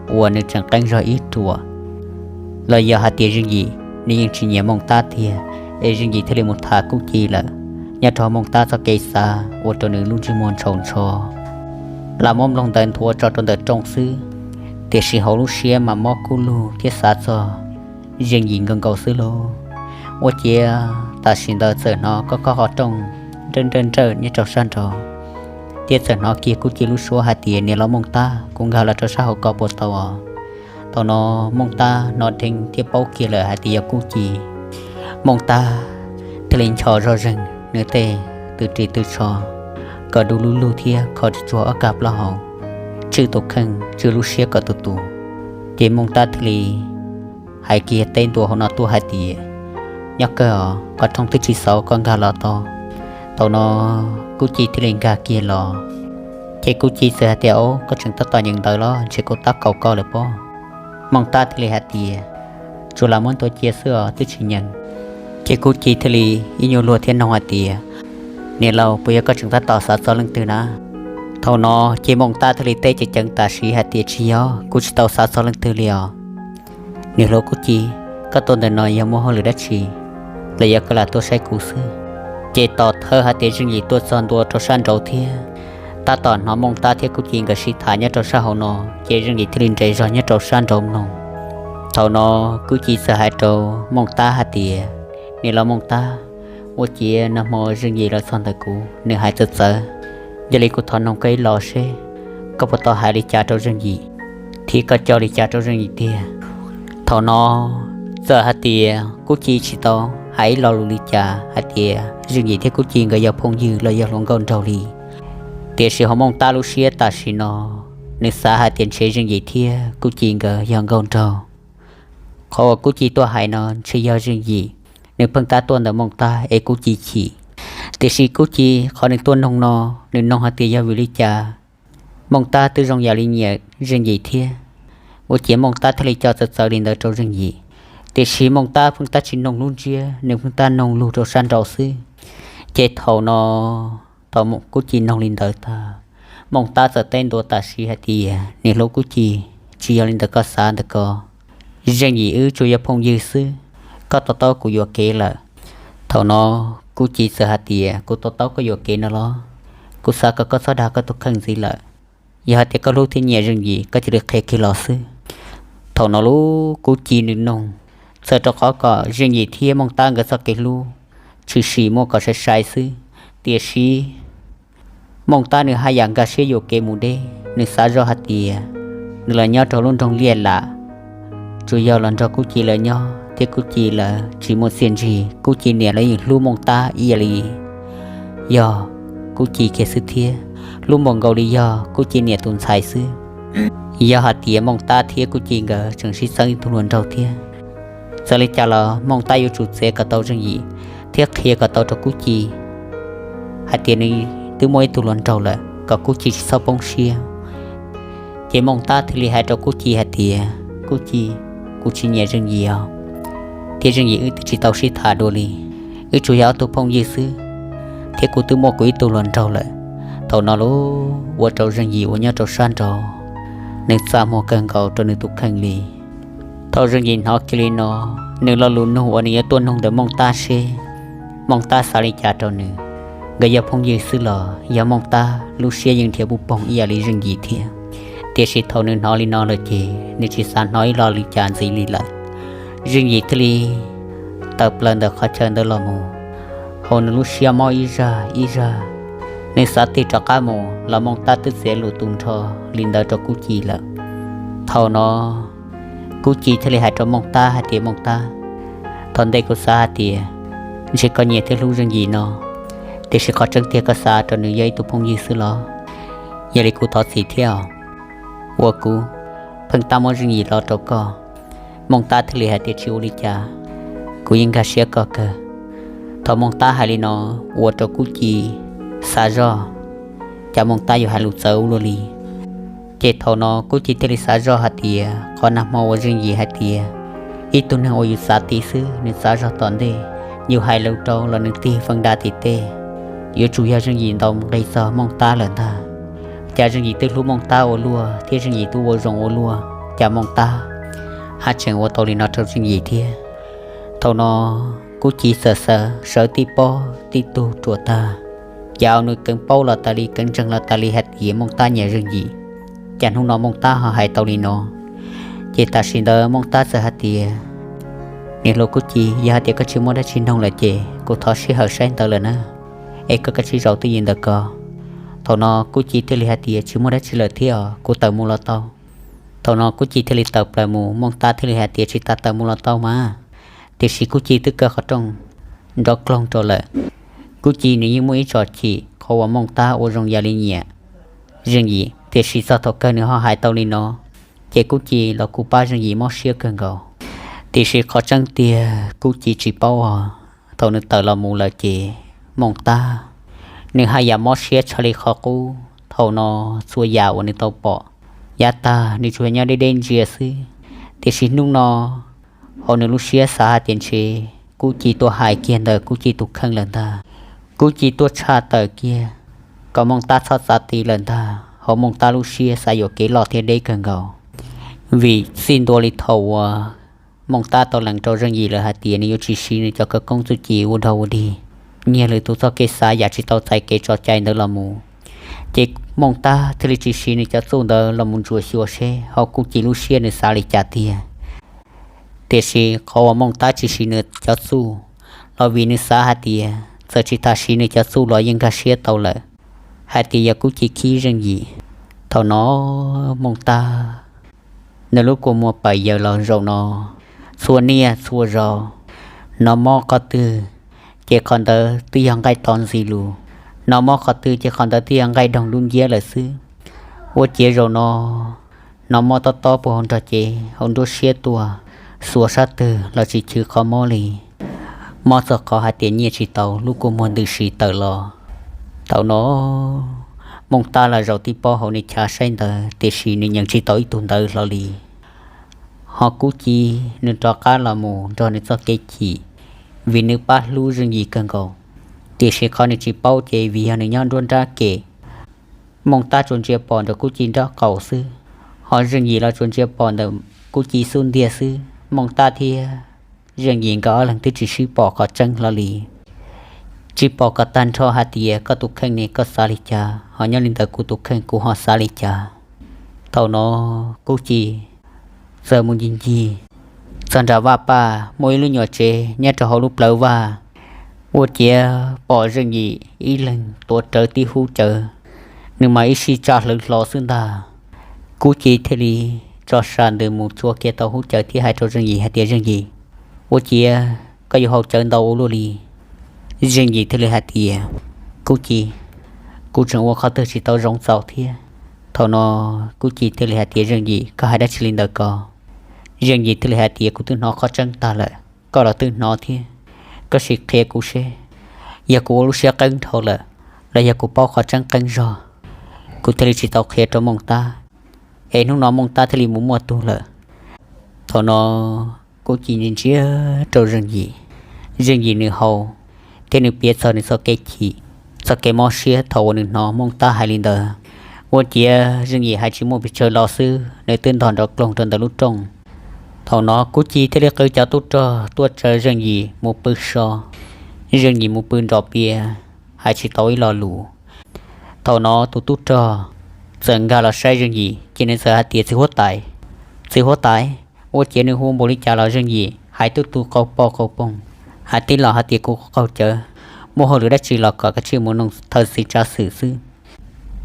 uas nws tseem qeeb zog ib ruam. Los yog hais tias Zeej Yim nws yeej tsis nyiam Mooj Tab tiag, es Zeej Yim thiaj li mus tham Kuj Ci lawm nyob rau Mooj Tab txoj kev xav ua rau nws lub ntsej muag ntshaus ntsho, lam muab nplooj ntawd nthuav tso rau ntawm rooj xwb. Tiam sis hauv lub siab mas mob kub lug thiab xav txog Zeej Yim nkaus nkaus xwb lauj. Ua ciav tam sim ntawd txawm hnov kob kob qhov rooj nrawj nrawj nrawj nyob rau sab nraud, thiab txawm hnov kiag Kuj Ci lub suab hais tias, niam laus Mooj Tab, kuv nkag los rau sab hauv ko puas tau os? Thaum no Mooj Tab hnov dheev thiab paub kiag lawm hais tias yog Kuj Ci. Mooj Tab thiaj li ncho zoj zeeg nws tej tw ris tw tsho kom du lug lug thiab kho tsuag tsuag ob kab plaub hau, tswj tus kheej tswj lub siab kom tus tus. Ces Mooj Tab thiaj li hais kiag teb ntua hauv no tuaj hais tias, nyob kawg os, qhov rooj twb tsis xauv, koj nkag los tau. Thaum no Kuj Ci thiaj li nkag kiag los. Ces Kuj Ci txawm hais tias, au, koj tseem tab tom nyeem ntawv los? Ntshe kuv tab kaum koj lawm pob. Mooj Tab thiaj li hais tias, tsuas lam muab ntua cia xwb os, twb tsis nyeem. Ces Kuj Ci thiaj li ib nyuag luag thiab noog hais tias, niam laus, puas yog koj tseem tab tom xav txog leej twg na? Thaum no ces Mooj Tab thiaj li teb ceev ceev tam sim hais tias, tsis yog, kuv tsis tau xav txog leej twg li os. Niam hluas Kuj Ci, koj tuaj ntawm no yog muaj hauj lwm dab tsi, los yog koj lam tuaj saib kuv xwb? Ces tos thawj hais tias Zeej Yim tuaj txog ntua rau sab nraud thiab, tab tom hnov Mooj Tab thiab Kuj Ci nkawd sib tham nyob rau sab hauv no, ces Zeej Yim thiaj li nres zog nyob rau sab nraud mloog. Thaum no Kuj Ci txawm hais rau Mooj Tab hais tias, niam laus Mooj Tab, ua ciav nag hmo Zeej Yim los txog ntawm kuv, nws hais txawv txawv. Yog li kuv thov noog koj ib los seb koj puas tau hais li cas rau Zeej Yim, thiab koj coj li cas rau Zeej Yim tiag? Thaum no txawm hais tias Kuj Ci tsis tau hais ib lo lus li cas hais tias Zeej Yim thiab Kuj Ci nkawd yog phooj ywg los yog hluas nkauj nraug li. Tiam sis hauv Mooj Tab lub siab tam sim no, nws xav hais tias ntshe Zeej Yim thiab Kuj Ci nkawd yog nkauj nraug. Qhov uas Kuj Ci tuaj hais no ntshe yog Zeej Yim, nws pheej tab tuaj ntawm Mooj Tab es Kuj Ci chim. Tiam sis Kuj Ci qhov nws tuaj noog no, nws noog hais tias yog vim li cas Mooj Tab twb zoo yam li nyiam Zeej Yim thiab, ua ciav Mooj Tab thiaj li coj txawv txawv li ntawd rau Zeej Yim. Tiam sis Mooj Tab pheej tab tsis noog lub ntsiab, nws pheej tab noog lug rau sab nraud xwb. Ces thaum no thaum Kuj Ci noog li ntawd tag, Mooj Tab txawm teb ntua tam sim hais tias, niam hluas Kuj Ci, tsis yog li ntawd koj xav ntawm ko. Zeej Yim wb tsuas yog phooj ywg xwb, koj to taub kuv yuam kev lawm. Thaum no Kuj Ci txawm hais tias, kuv to taub koj yuam kev no los? Kuv xav kom koj txhob dag koj tus kheej ntxiv lawm. Yog hais tias koj hlub thiab nyiam Zeej Yim, koj cia li qhia kiag los xwb. Thaum no lub Kuj Ci nws noog txawm rau qhov kom Zeej Yim thiab Mooj Tab nkawd txoj kev hlub tshwm sim muaj kom sai sai xwb. Tiam sis Mooj Tab nws haj yam nkag siab yuam kev mus deb. nws xav zoj hais tias nws los nyob rau lub nroog Liaj Lam, tsuas yog los nrog Kub Ci lawv nyob thiab Kub Ci lawv tsis muaj txiaj ntsig. Kub Ci niam lawv yeej hlub Mooj Tab ib yam li yog Kub Ci kiag xwb thiab, hlub npaum nkaus li yog Kub Ci niam tus ntxhais xwb. Yog hais tias Mooj Tab thiab Kub Ci nkawd tseem sib txeeb ib tug hluas nraug thiab, txawm li cas los Mooj Tab yuav tsum txiav kom tau Zeej Yim thiab qhia kom tau rau Kub Ci hais tias nws twb muaj ib tug hluas nraug lawm kom Kub Ci tsis txhob poob siab. Ces Mooj Tab thiaj li hais rau Kub Ci hais tias, Kub Ci, kuv tsis nyiam Zeej Yim os, thiab Zeej Yim wb twb tsis tau sib tham dua li, wb tsuas yog ob tug phooj ywg xwb, thiab kuv twb muaj kuv ib tug hluas nraug lawm. Thaum no los ua rau Zeej Yim uas nyob rau sab nraud, nws txaj muag kawg nkaus rau nws tus kheej li. Thaum Zeej Yim hnov kiag li no, nws lo lus nug uas nws yuav tuaj nug ntawm Mooj Tab seb Mooj Tab xav li cas rau nws. Nkawd yog phooj ywg xwb los yog Mooj Tab lub siab yeej nrhiav puj poog ib yam li Zeej Yim thiab. Tiam sis thaum nws hnov li no lawm ces nws tsis xav hnov ib lo li cas ntxiv li lawm. Zeej Yim thiaj li tawm plaws ntawm qhov chaw ntawd los mus, hauv nws lub siab mob ib zag ib zag. Nws xav tig rov qab mus los Mooj Tab twb txiav lus tu nrho li ntawd rau Kub Ci lawm. Thaum no Kub Ci thiaj li hais rau Mooj Tab hais tias, Mooj Tab, thaum ntej kuv xav hais tias ntshe koj nyiam thiab hlub Zeej Yim no, tiam sis qhov tseeb tiag koj xav rau nws yog ib tug phooj ywg xwb los? Yog li kuv thov txim thiab os, uas kuv pheej tab muab Zeej Yim los rau koj. Mooj Tab thiaj li hais tias, Tsis ua li cas, kuv yeej nkag siab koj kawg. Thaum Mooj Tab hais li no ua rau Kub Ci xav zoj, cas Mooj Tab yuav hais lus txawv ua luaj li. Ces thaum no Kub Ci thiaj li xav zoj hais tias qhov nag hmo uas Zeej Yim hais tias ib tug neeg uas yus xav tiv xwb nws xav zog tom ntej, yus hais lus rau los nws tig feem da tim tej, yuav tsum yog Zeej Yim ntaus nqi txog Mooj Tab lawm ntag. Cas Zeej Yim twb hlub Mooj Tab ua luaj thiab Zeej Yim twb ua zoo ua luaj, cas Mooj Tab haj tseem ua tau li no rau Zeej Yim thiab. Thaum no Kub Ci txawm sawv tib pob tib tug ruam tag, cas nws kheev paub los tas li kheev ntseeg los tas li hais tias Mooj Tab nyiam Zeej Yim. Cas hnub no Mooj Tab ho hais tau li no. Ces tam sim ntawd Mooj Tab txawm hais tias, Niam hluas Kub Ci, yog hais tias koj tsis muaj dab tsi nug lawm ces kuv thov sij hawm saib ntawv lawm na, es koj kav tsij zaum twj ywm ntawm ko. Thaum no Kub Ci thiaj li hais tias, Tsis muaj dab tsi lawm thiab os, kuv tawm mus los tau. Thaum no Kub Ci thiaj li tawm plaws mus, Mooj Tab thiaj li hais tias, Tsis tas tawm mus los tau mas. Tiam sis Kub Ci twb kaw qhov rooj nrov kloog rau lawm. Kub Ci nws yeej muaj ib txoj chim qhov uas Mooj Tab ua zoo yam li nyiam Zeej Yim, tiam sis txog thaum kawg nws ho hais tau li no, ces Kub Ci los kuj pab Zeej Yim mob siab kawg nkaus. Tiam sis qhov tseeb tiag Kub Ci tsis paub os, thaum nws tawm los mus lawm ces Mooj Tab nws haj yam mob siab tshaj li qhov qub. Thaum no txhua yam uas nws tau pom yav tag nws tsuas nyob deb deb ntsia xwb, tiam sis hnub no hauv nws lub siab xav hais tias ntshe Kub Ci tuaj hais kiag ntawm Kub Ci tus kheej lawm ntag. Kub Ci tuaj tshaj tawm kiag kom Mooj Tab txhob txav ti lawm ntag. Hauv Mooj Tab lub siab xav yuam kev loj thiab deb kawg nkaus, vim txij ntua li thaum uas Mooj Tab tau lees rau Zeej Yim lawm hais tias nws yuav tsis siv nws cov khawv koob txuj ci ua dog ua dig, nyiag lwm tus txoj kev xav yam tsis tau txais kev tso cai ntawd los mus, ces Mooj Tab thiaj li tsis siv nws cov txuj ntawd los mus ntsuas xyuas seb hauv Kub Ci lub siab nws xav li cas tiag. Tiam sis qhov uas Mooj Tab tsis siv nws cov txuj los vim nws xav hais tias txawm tsis tas siv nws cov txuj los yeej nkag siab tau lawm hais tias yog Kub Ci khib Zeej Yim. Thaum no Mooj Tab nws lub kua muag pawm yaws los zaum no, txhua niaj txhua zaus, nov mob qhov twg ces qhov ntawd twb yog nqaij to ntxi lus, nov mob qhov twg ces qhov ntawd twb yog nqaij doog lub nciab lawm xwb. Ua ciav zaum no nov mob tob tob puag hauv nrog cev hauv nruab siab tuaj, xuas sab twg los tsis chwv qhov mob li. Mob txog qhov hais tias nyiaj tsis tau, lub kua muag ntws si tawm los. Thaum no Mooj Tab los zaum tib pob hauv nws chav saib ntawv, tiam sis nws nyeem tsis tau ib tug ntawv hlo li. Ho Kub Ci nws rov qab los mus nrog nws txoj kev chim, vim nws pab hlub Zeej Yim kawg nkaus. Tiam sis qhov nws tsis paub ces vim yog nws nyob nruab nrab kem, Mooj Tab tsuas ntsia pom nram Kub Ci nraub qaum xwb, ho Zeej Yim los tsuas ntsia pom ntawm Kub Ci xub ntiag xwb. Mooj Tab thiab Zeej Yim nkawd ob leeg twb tsis sib pom qhov tseeb hlo li. Tsis pom kom tag nrho hais tias koj tus kheej ne koj xav li cas, ho nyob li ntawd kuv tus kheej kuv ho xav li cas. Thaum no Kub Ci txawm mus ncig ncig txog nram vaj paj, muaj ib lub nyuam tsev nyob rau hauv lub plawv vaj. Ua ciav pom Zeej Yim ib leeg tuav rawv tib hub cawv, nws mas ib sij tsa hlwv hlo xwb ntag. Kub Ci thiaj li tso sam ntws mus tsuav kiag tau hub cawv thiab hais rau Zeej Yim hais tias, Zeej Yim, ua ciav koj yuav haus cawv ntau ua luaj li. Zeej Yim thiaj li hais tias, Kub Ci, kuv tseem ua qhov twg tsis tau zoo txaus thiab. Thaum no Kub Ci thiaj li hais tias, Zeej Yim, koj hais dab tsi li ntawd ko? Zeej Yim thiaj li hais tias, Kuv twb hnov qhov tseeb tag lawm, koj los twb hnov thiab. Koj sim qhia kuv seb, yog kuv ua lub siab qeeb dhau lawm, los yog kuv paub qhov tseeb qeeb zog, kuv thiaj li tsis tau qhia rau Mooj Tab, es hnub no Mooj Tab thiaj li mus muaj tug lawm. Thaum no Kub Ci ntsia ntsia rau Zeej Yim, Zeej Yim nws haus thiab nws piav txog nws txoj kev chim, txoj kev mob siab thaum uas nws hnov Mooj Tab hais li ntawd. Ua ciav Zeej Yim hais tsis muaj pes tsawg los xwb, nws twb ntog nrov kloog rau ntawm lub rooj. Thaum no Kub Ci thiaj li qw cov tub rog tuaj tsaws Zeej Yim mus pw so. Zeej Yim mus pw nrov piav, hais tsis tau ib lo lus. Thaum no tus tub rog txawm nkag los saib Zeej Yim, ces nws txawm hais tias, Txiv huab tais, txiv huab tais. Ua ciav nws hu npaum li cas los Zeej Yim hais twb tu qau poj qau poog, hais tib los hais tias, Kuv qaug cawv, muaj hauj lwm dab tsi los kom kav tsij mus noog thawj txiv tsav xwm xwb.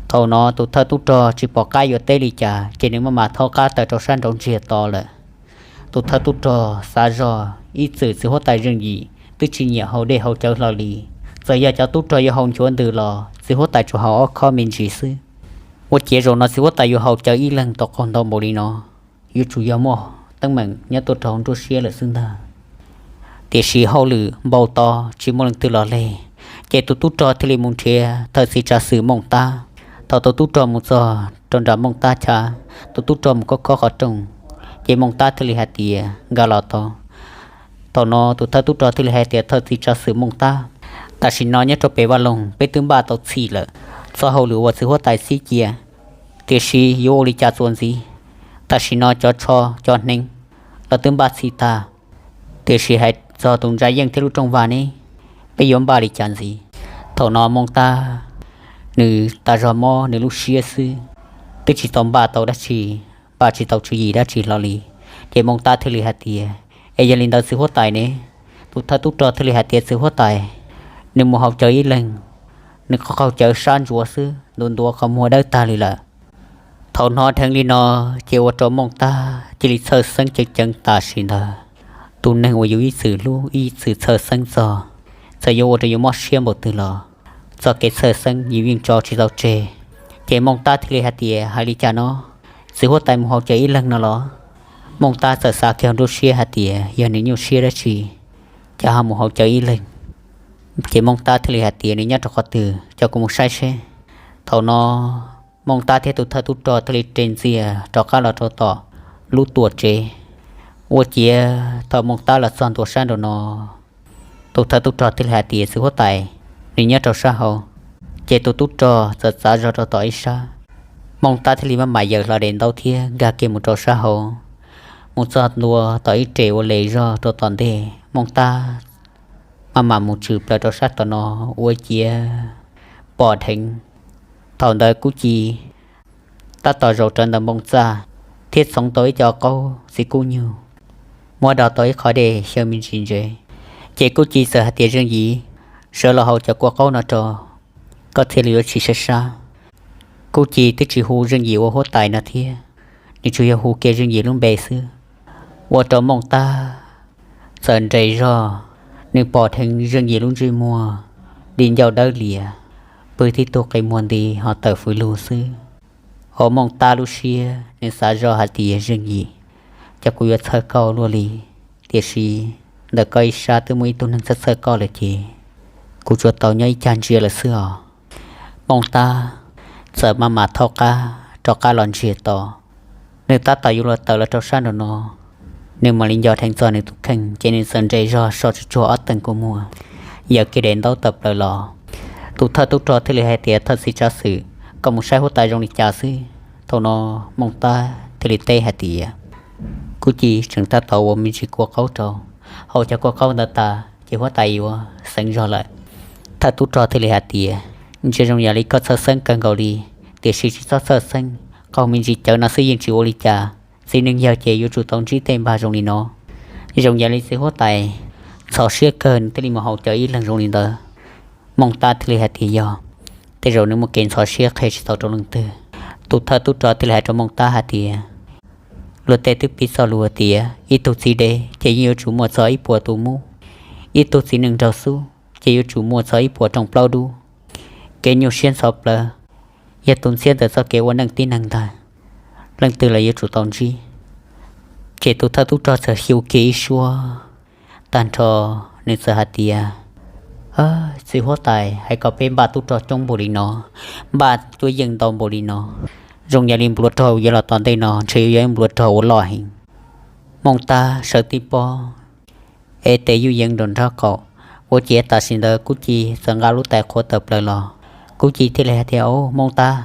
Thaum no tus thawj tub rog tsis pom qab yuav teb li cas, ces nws maj mam thaub qab tawm rau sab nraud ntsiag to lawm. Tus thawj tub rog xav zog ib txwm txiv huab tais Zeej Yim twb tsis nyiam haus dej haus cawv hlo li. Txawm yog cov tub rog yuav haus nchuav ntws los txiv huab tais tsuas haus ob khob me ntsis xwb. Ua ciav zaum no txiv huab tais yuav haus cawv ib leeg tau qaug ntau npaum li no, yuav tsum yog muaj teeb meem nyob tuaj rau hauv nruab siab lawm xwb ntag. Tiam sis hauj lwm npau taws tsis muaj leej twg los li, ces tus tub rog thiaj li mus nrhiav thawj txiv tsav xwm Mooj Tab. Thaum tus tub rog mus txog rau nram Mooj Tab chav, tus tub rog mus khob khob qhov rooj, ces Mooj Tab thiaj li hais tias, Nkag los tau. Thaum no tus thawj tub rog thiaj li hais tias, Thawj txiv tsav xwm Mooj Tab, tam sim no nyob rau pem vaj loog peb twb npaj tau txhij lawm txoj hauj lwm uas txiv huab tais txib cia, tiam sis yuav ua li cas txuas ntxiv? Tam sim no cov tsho cov hneev los twb npaj txhij tag, tiam sis hais txog tus ntsa yeej thiab lub rooj vag ne, peb yuav npaj li cas ntxiv? Thaum no Mooj Tab nws tas zog mob nws lub siab xwb, twb tsis tau npaj tau dab tsi, npaj tsis tau tswv yim dab tsi hlo li. Ces Mooj Tab thiaj li hais tias, Es yog li ntawd txiv huab tais ne? Tus thawj tub rog thiaj li hais tias, Txiv huab tais, nws mus haus cawv ib leeg, nws qaug cawv sab ntsuav xwb, ntuav ntuav qhov muag dawb tag li lawm. Thaum hnov dheev li no, ces ua rau Mooj Tab cia li txhawj xeeb ceev ceev tam sim ntawd. Tus neeg uas yus ib txwm hlub ib txwm txhawj xeeb txog, txawm yuav ua rau yus mob siab npaum twg los txoj kev txhawj xeeb yus yeej tso tsis tau tseg. Ces Mooj Tab thiaj li hais tias, Hais li cas no? Txiv huab tais mus haus cawv ib leeg no los? Mooj Tab txawm xav kiag nruab siab hais tias, Yog nws nyuaj siab dab tsi, cas ho mus haus cawv ib leeg? Ces Mooj Tab thiaj li hais tias, Nws nyob rau qhov twg, coj kuv mus saib seb. Thaum no Mooj Tab thiab tus thawj tub rog thiaj li ris ntxias rov qab los rau tom lub tuam tsev. Ua ciav thaum Mooj Tab los txog ntua sab nraum no, tus thawj tub rog thiaj li hais tias, Txiv huab tais, nws nyob rau sab hauv. Ces tus tub rog txawm txav zog rau tom ib sab. Mooj Tab thiaj li maj mam yaws hlo daim ntaub thiab nkag kiag mus rau sab hauv, mus txog ntua tom ib res ua li zog rau tom ntej. Mooj Tab maj mam mus tshwm plaws rau sab tom no, ua ciav pom dheev. Thaum ntawd Kub Ci tab tom zaum rawv ntawm npoo txaj thiab txhoov tau ib co qaub txiv kub nyug, muab do tau ib qho dej xyaw me ntsis ntsev. Ces Kub Ci txawm hais tias, Zeej Yim, sawv los haus cov kua qaub no rau, koj thiaj li yuav tsis sab sab. Kub Ci twb tsis hu Zeej Yim ua huab tais no thiab, nws tsuas yog hu kiag Zeej Yim lub npe xwb. Ua rau Mooj Tab txawm nres zog, nws pom dheev Zeej Yim lub ntsej muag di ncauj dawb lias, pw tib tug qe muag nti ho tawm fws lug xwb. Hauv Mooj Tab lub siab nws xav zog hais tias, Zeej Yim, cas kuv yuav txhawj koj luaj li, tiam sis ntawm koj ib sab twb muaj ib tug neeg txhawj txhawj koj lawm ces kuv tsuas tau nyob ib cag ntsia lawm xwb os. Mooj Tab txawm maj mam thaub qab rov qab los ntsiag to. Nws tab tom yuav luag tawm los rau sab nraum no, nws mam li nco dheev txog nws tus kheej ces nws txawm nres zog so tsuag tsuag ob teeg kua muag, yaws kiag daim ntaub tawm plaws los. Tus thawj tub rog thiaj li hais tias, Thawj txiv tsav xwm, koj mus saib huab tais zoo li cas xwb? Thaum no Mooj Tab thiaj li teb hais tias, Kub Ci tseem tab tom ua me ntsis kua qaub rau, haus cov kua qaub ntawd tas ces huab tais yuav xeev zog lawm. Thawj tub rog thiaj li hais tias, Ntsia zoo yam li koj txhawj xeeb kawg nkaus li, tiam sis tsis txhob txhawj xeeb, qaug me ntsis cawv no xwb yeej tsis ua li cas. Txiv neej yawg ces yuav tsum tau ntsib tej npag zoo li no. Zoo yam li txiv huab tais ntxhov siab kawg nws thiaj li mus haus cawv ib leeg zoo li ntawd. Mooj Tab thiaj li hais tias, Yog tej zaum nws muaj kev ntxhov siab qhia tsis tau rau leej twg. Tus thawj tub rog thiaj li hais rau Mooj Tab hais tias, luag tej twb piv txoj lus tias ib tug txiv dev ces yeej yuav tsum muaj txog ib puas tus mub, ib tug txiv neej nraug xub ces yuav tsum muaj txog ib puas rooj plaub dub. Kev nyuaj siab ntxhov plawv yog tus ntxhiab ntawm txoj kev ua neej tib neeg ntag, leej twg los yuav tsum tau ntsib. Ces tus thawj tub rog txawm xyu kiag ib suab tag nrho, nws txawm hais tias, txiv huab tais, hais kom peb npaj tub rog coob npaum li no, npaj tuaj yeej ntau npaum li no, zoo yam li nplua rog yuav los tom ntej no ntshe yuav yog ib nplua rog uas loj heev. Mooj Tab sawv tib pob, ev tes yuj yeev nraum nraub qaum, ua ciav tam sim ntawd Kub Ci txawm nqa lub tais qhuav tawm plaws los. Kub Ci thiaj li hais tias, Au Mooj Tab,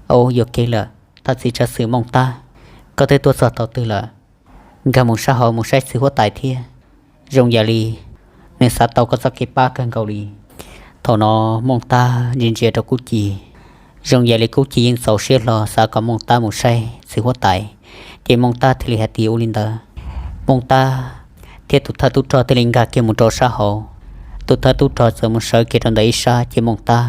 au yuam kev lawm, thawj txiv tsav xwm Mooj Tab, koj twb tuaj txog thaum twg lawm? Nkag mus sab hauv mus saib txiv huab tais thiab, zoo yam li nws xav tau koj txoj kev pab kawg nkaus li. Thaum no Mooj Tab ntsia ntsia rau Kub Ci, zoo yam li Kub Ci yeej txaus siab hlo xav kom Mooj Tab mus saib txiv huab tais, ces Mooj Tab thiaj li hais tias ua li ntawd. Mooj Tab thiab tus thawj tub rog thiaj li nkag kiag mus rau sab hauv. Tus thawj tub rog txawm mus sawv kiag rau ntawm ib sab, ces Mooj Tab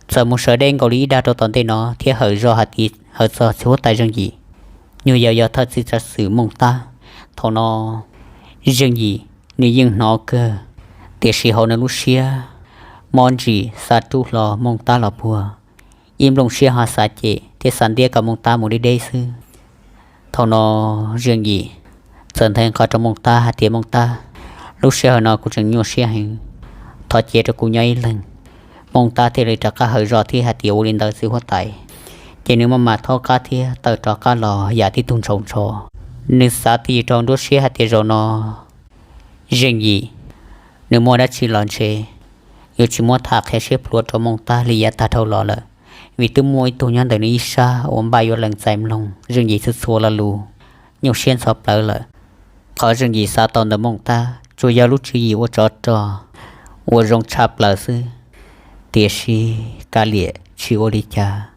txawm mus sawv deb nkaus li ib dag rau tom ntej no thiab hawm zoj hais tias hawm txog txiv huab tais Zeej Yim, nyuag yog yog thawj txiv tsav xwm Mooj Tab. Thaum no Zeej Yim nws yeej hnov kawg, tiam sis hauv nws lub siab mob ntsim xa rub hlo Mooj Tab los puag, ib nplooj siab ho xav cem thiab xav ntiab kom Mooj Tab mus deb deb xwb. Thaum no Zeej Yim txawm nthe nqho rau Mooj Tab hais tias, Mooj Tab, lub sij hawm no kuv tseem nyuaj siab heev, thov cia rau kuv nyob ib leeg. Mooj Tab thiaj li rov qab hawm zoj thiab hais tias ua li ntawd txiv huab tais. Ces nws maj mam thaub qab thiab tawm rov qab los yam tib tug ntshau ntsho. Nws xav twj ywm rau nruab siab hais tias zaum no Zeej Yim nws muaj dab tsi los ntshe yuav tsis muab tham qhia siab plhuav rau Mooj Tab li yav tag dhau los lawm, vim twb muaj ib tug nyob ntawm nws ib sab uas npaj yuav lees txais mloog Zeej Yim txhua txhua lo lus, nyuaj siab ntxhov plawv lawm. Qhov Zeej Yim xav tau ntawm Mooj Tab tsuas yog lub tswv yim ua tsov rog uas zoo tshaj plaws xwb, tiam sis kav liam tsis ua li cas,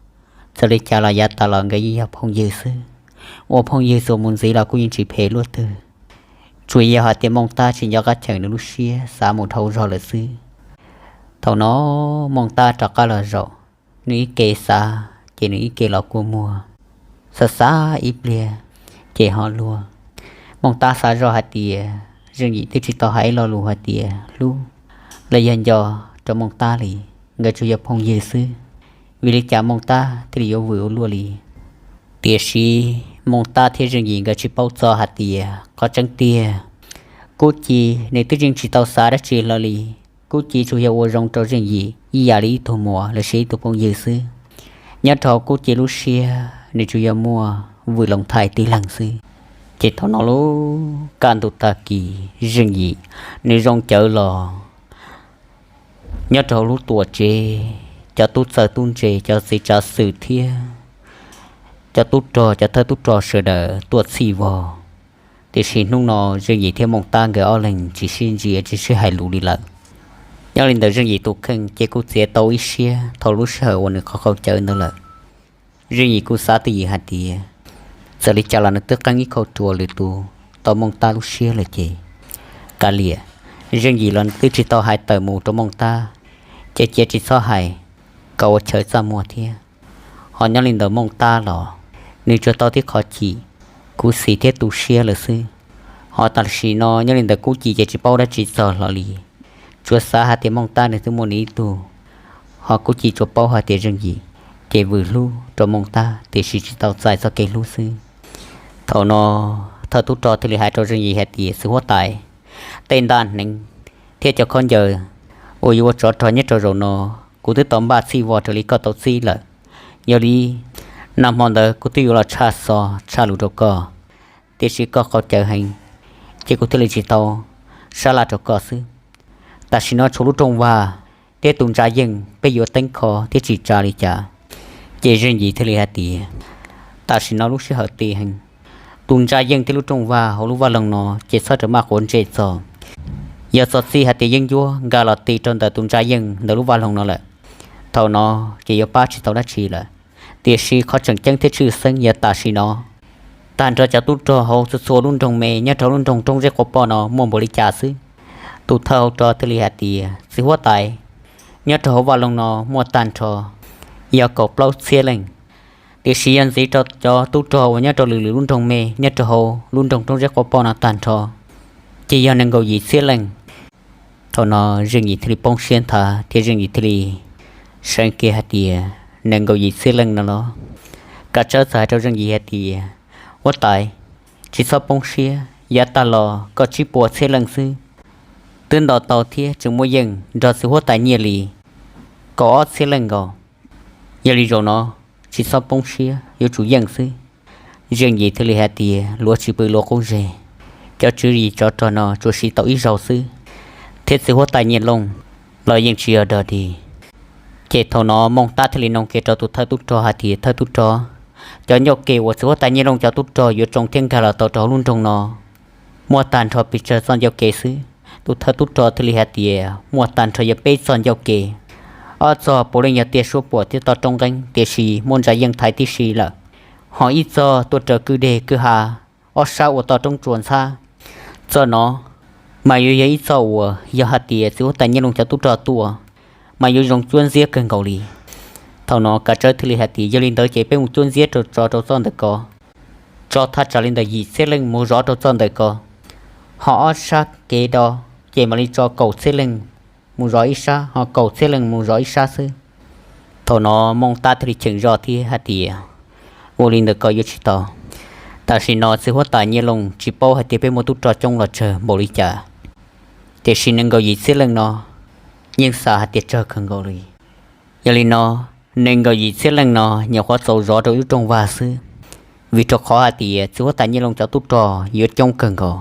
txawm li cas los yav tas los nkawd yeej yog phooj ywg xwb, ua phooj ywg txuas mus ntxiv los kuj yeej tsis phem luaj twg. Tsuas yog hais tias Mooj Tab tsis nco qab cheem nws lub siab xav mus dhau zog lawm xwb. Thaum no Mooj Tab rov qab los zaum, nws ib ke xav ces nws ib ke los kua muag, xav xav ib pliag ces ho luag. Mooj Tab xav zoj hais tias Zeej Yim twb tsis tau hais ib lo lus hais tias hlub los yog nco rau Mooj Tab li, nkawd tsuas yog phooj ywg xwb, vim li cas Mooj Tab thiaj li yuav vwm ua luaj li. Tiam sis Mooj Tab thiab Zeej Yim nkawd tsis paub txog hais tias qhov tseeb tiag Kub Ci nws twb yeej tsis tau xav dab tsi hlo li. Kub Ci tsuas yog ua zoo rau Zeej Yim ib yam li ib tug muam los sis ib tug phooj ywg xwb. Nyob rau Kub Ci lub siab nws tsuas yog muaj Vwm Loos Thais tib leeg xwb. Ces thaum no lub kaj ntug tag kis Zeej Yim nws zoo cawv los nyob rau hauv lub tuam tsev, cov tub txawj tub ntse, cov txiv tsav xwm thiab cov tub rog, cov thawj tub rog sawv daws tuaj txhij vog. Tiam sis hnub no Zeej Yim thiab Mooj Tab nkawd ob leeg tsis sib ntsia tsis sib hais lus li lawm. Nyob li ntawd Zeej Yim tus kheej ces kuj txiav tau ib siab thaum lub sij hawm uas nws qhov qau cawv ntawd lawm. Zeej Yim kuj xav twj ywm hais tias txawm li cas los nws twb qeeb ib khau ruas lwm tus tau Mooj Tab lub siab lawm ces kav liam, Zeej Yim los nws twb tsis tau hais tawm mus rau Mooj Tab, ces cia tsis txhob hais kom ua chaw txaj muag thiab. Ho nyob li ntawd Mooj Tab los nws tsuas tau tib qho chim, khuv xim thiab tu siab lawm xwb. Ho tam sim no nyob li ntawd Kub Ci ces tsis paub dab tsi txog hlo li, tsuas xav hais tias Mooj Tab nws twb muaj nws ib tug, ho Kub Ci tsuas paub hais tias Zeej Yim ces vwm hlub rau Mooj Tab tiam sis tsis tau txais txoj kev hlub xwb. Thaum no thawj tub rog thiaj li hais rau Zeej Yim hais tias, txiv huab tais, tej ntaj hneev thiab cov khaub ncaws uas yuav ua tsov rog nyob rau zaum no kuv twb tau npaj txhij vog raws li koj tau txib lawm. Yog li nag hmo ntawd kuv twb yuav los tshaj xov tshaj lus rau koj, tiam sis koj qau cawv heev, ces kuv thiaj li tsis tau sab laj rau koj xwb. Tam sim no tshuav lub rooj vag thiab tus ntsa yeej peb yuav teeb kho thiab tsim tsa li cas? Ces Zeej Yim thiaj li hais tias, tam sim no lub sij hawm ti heev, tus ntsa yeej thiab lub rooj vag hauv lub vaj loog no ces txhob rawm maj quav ntsej txog. Yog txog txij hais tias yeeb ncuab nkag los ti rau ntawm tus ntsa yeej ntawm lub vaj loog no lawm, thaum no ces yuav pab tsis tau dab tsi lawm. Tiam sis qhov tseem ceeb thiab tshwj xeeb yog tam sim no, tag nrho cov tub rog hauv txhua txhua lub nroog me nyob rau lub nroog Roob Zeb Quav Poj no muaj npaum li cas xwb? Tus thawj hauv rog thiaj li hais tias, txiv huab tais, nyob rau hauv vaj loog no muaj tag nrho yog kaum plaub txhiab leej. Tiam sis yog ntxiv rau cov tub rog uas nyob rau lwm lwm lub nroog me nyob rau hauv lub nroog Roob Zeb Quav Poj no tag nrho ces yog nees nkaum yim txhiab leej. Thaum no Zeej Yim thiaj li poob siab nthav thiab Zeej Yim thiaj li seev kiag hais tias, nees nkaum yim txhiab leej no los? Kav Tsawb txawm hais rau Zeej Yim hais tias, huab tais, tsis txhob poob siab, yav tag los koj tsib puas txhiab leej xwb twb nto tau thiab tseem muaj yeej nrog txiv huab tais Nyiaj Lis kaum ob txhiab leej nkaus. Yog li zaum no tsis txhob poob siab, yuav tsum yeej xwb. Zeej Yim thiaj li hais tias, luag tsis pw luag qub zes, cov tswv yim tsov rog no tsuas siv tau ib zaug xwb, thiab txiv huab tais Nyiaj Looj los yeej tsis yog dog dig. Ces thaum no Mooj Tab thiaj li nug kiag rau tus thawj tub rog hais tias, thawj tub rog, cov ncauj ke uas txiv huab tais Nyiaj Looj cov tub rog yuav tsoo thiab nkag los tau rau hauv lub nroog no muaj tag nrho pes tsawg txoj ncauj ke xwb? Tus thawj tub rog thiaj li hais tias, muaj tag nrho yog peb txoj ncauj ke. Ob txoj puav leej yog tiaj suab puam thiab toj roob nqeeb, tiam sis muaj ntsa yeej thaiv tib si lawm. Ho ib txoj tuaj raws kwj deg kwj ha, ob sab ua toj roob tsuas ntxhab. Txoj no mas yuav yog ib txoj uas yog hais tias txiv huab tais Nyiaj Looj cov tub rog tuaj mas yuav zoo cuab ntxiab kawg nkaus li. Thaum no Kav Tsawb thiaj li hais tias, yog li ntawd ces peb mus cuab ntxiab rau tso rau txoj ntawm ko, tso thaj tsam li ntawm yim txhiab leej mus zov rau txoj ntawm ko. Ho ob sab kev do ces mam li tso kaum txhiab leej mus zov ib sab, ho kaum txhiab leej mus zov ib sab xwb. Thaum no Mooj Tab thiaj li cheem zog thiab hais tias, ua li ntawd ko yuav tsis tau. Tam sim no txiv huab tais Nyiaj Looj tsis paub hais tias peb muaj tub rog coob los tsawg npaum li cas, tiam sis nees nkaum yim txhiab leej no yeej xav hais tias tsawg kawg nkaus li. Yog li no, nees nkaum yim txhiab leej no nyuam qhuav txaus zov rau ib lub rooj vag xwb, vim rau qhov hais tias txiv huab tais Nyiaj Looj cov tub rog yuav coob kawg nkaus.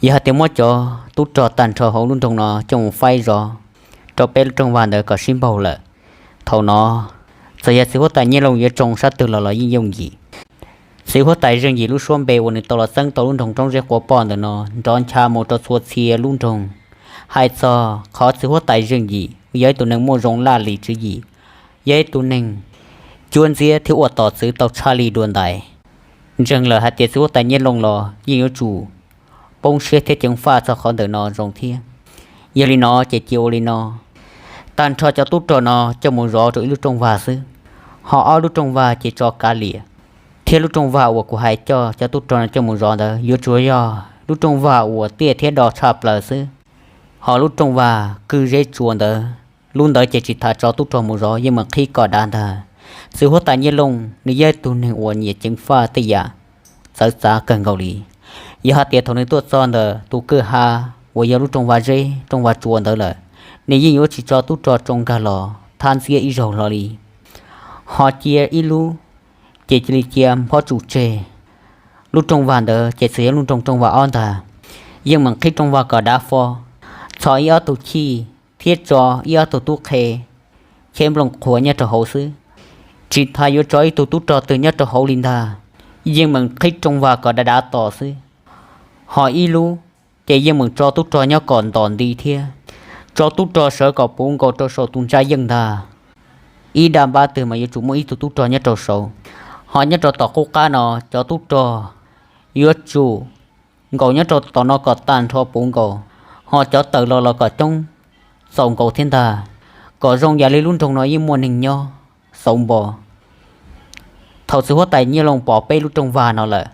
Yog hais tias muab cov tub rog tag nrho hauv lub nroog no coj mus faib zov rau peb lub rooj vag ntawd kom sib npaug lawm, thaum no txawm yog txiv huab tais Nyiaj Looj yuav tsoo sab twg los los yeej yooj yim. Txiv huab tais Zeej Yim lub suab npe uas nws tau los txeeb tau lub nroog Roob Zeb Quav Poj ntawm no nrov ncha mus rau txhua txhia lub nroog. Hais txog qhov txiv huab tais Zeej Yim yog ib tug neeg muaj zoo laj lim tswv yim, yog ib tug neeg cuab ntxiab thiab ua tos txwv tau tshaj li dua ntais. Ntseeg lawm hais tias txiv huab tais Nyiaj Looj los yeej yuav tsum poob siab thiab ceev faj txog qhov ntawm no zoo thiab. Yog li no ces cia ua li no, tag nrho cov tub rog no coj mus zov rau ib lub rooj vag xwb, ho ob lub rooj vag ces tso kav liam, thiab lub rooj vag uas kuv hais coj cov tub rog no coj mus zov ntawd yuav tsum yog lub rooj vag uas tiaj thiab do tshaj plaws xwb. Ho lub rooj vag kwj zeb tsua ntawd, lub ntawd ces tsis tas tso tub rog mus zov, yeej meem qhib kom dav ntag. Txiv huab tais Nyiaj Looj nws yog ib tug neeg uas nyiam ceev faj tej yam txawv txav kawg nkaus li. Yog hais tias thaum nws tuaj txog ntawm tus kwj ha uas yog lub rooj vag zeb rooj vag tsua ntawd lawm, nws yeej yuav tsis tso tub rog tsoo nkag los thab ntxiab ib zaug hlo li. Ho cia ib lub, ces cia li cia nphob tsum tseg. Lub rooj vag ntawd ces txawm yog lub nroog rooj vag ob ntag, yeej meem qhib rooj vag kom dav fo, txhos ib ob tug chij thiab tso ib ob tug tub qhe cheb nplooj qhuav nyob rau hauv xwb. Tsis tas yuav tso ib tug tub rog twg nyob rau hauv li ntag, yeej meem qhib rooj vag kom dav dav tos xwb. Ho ib lub, ces yeej meem tso tub rog nyob kom ntom nti thiab, tso tub rog sawv kom puv nkaus rau saum tus ntsa yeej ntag. Ib daj npab twg mas yuav tsum muaj ib tug tub rog nyob rau saud. Ho nyob rau tom qub qab no cov tub rog yuav tsum nkaum nyob rau tom no kom tag nrho puv nkaus, ho cov tawm los los kom coob txaus nkaus thiab ntag, kom zoo yam li lub nroog no yeej muaj neeg nyob xauv npo. Thaum txiv huab tais Nyiaj Looj pom peb lub rooj vag no lawm,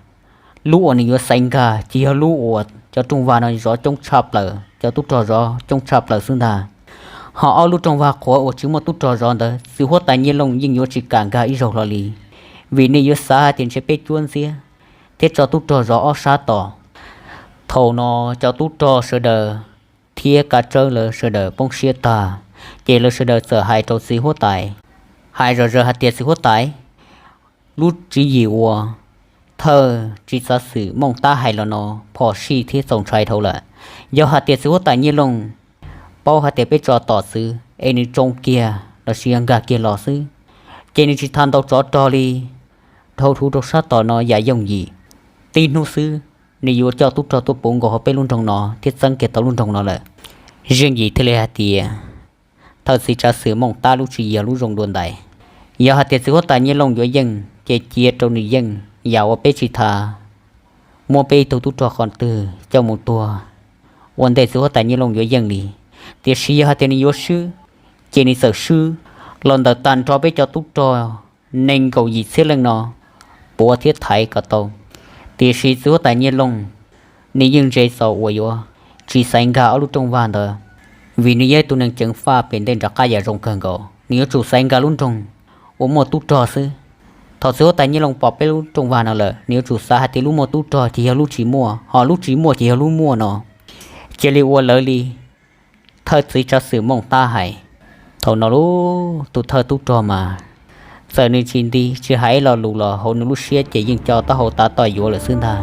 lub uas nws yuav xaiv nkag ces yog lub uas cov rooj vag no zov coob tshaj plaws, cov tub rog zov coob tshaj plaws xwb ntag. Ho ob lub rooj vag qhuav uas tsis muaj tub rog zov ntawd txiv huab tais Nyiaj Looj yeej yuav tsis kam nkag ib zaug hlo li, vim nws yuav xav hais tias ntshe peb cuab ntxiab thiab tso tub rog zov ob sab tos. Thaum no cov tub rog sawv daws thiab Kav Tsawb lawv sawv daws poob siab tag, ces lawv sawv daws txawm hais rau txiv huab tais, hais zom zaws hais tias txiv huab tais, lub tswv yim uas thawj tswv xeev Mooj Tab hais los no phom sij thiab txaus ntshai dhau lawm. Yog hais tias txiv huab tais Nyiaj Looj paub hais tias peb tso tos txwv es nws tsoo kiag los sis yog nkag kiag los xwb, ces nws tsis tas ntaus tsov rog li dhau huv rau sab tom no yam yooj yim. Tib hnub xwb nws yuav coj tub rog tuaj puv nkaus hauv peb lub nroog no thiab txeeb kiag tau lub nroog no lawm. Zeej Yim thiaj li hais tias, thawj tswv xeev Mooj Tab lub tswv yim yog lub zoo dua ntais. Yog hais tias txiv huab tais Nyiaj Looj yuav yeej ces cia rau nws yeej, yam uas peb tsis tas muab peb ib tug tub rog qhov twg coj mus tuag ua ntej txiv huab tais Nyiaj Looj yuav yeej li. Tiam sis yog hais tias nws yuav swb, ces nws txawm swb los ntawm tag nrho peb cov tub rog nees nkaum yim txhiab leej no puav thiab thaiv kom tau. Tiam sis txiv huab tais Nyiaj Looj, nws yeej ntse txaus uas yuav tsis xaiv nkag ob lub rooj vag ntawd, vim nws yog ib tug neeg ceev faj pem ntej nram qab yam zoo kawg nkaus, nws yuav tsum xaiv nkag lub nroog uas muaj tub rog xwb. Thaum txiv huab tais Nyiaj Looj pom peb lub rooj vag no lawm, nws yuav tsum xav hais tias lub muaj tub rog ces yog lub tsis muaj, ho lub tsis muaj ces yog lub muaj no. Cia li ua lawv li thawj txiv tsav xwm Mooj Tab hais. Thaum no lub tus thawj tub rog mas txawm nws tsis nti tsis hais ib lo lus los hauv nws lub siab ces yeej co taub hau tav toj yuav lawm xwb ntag.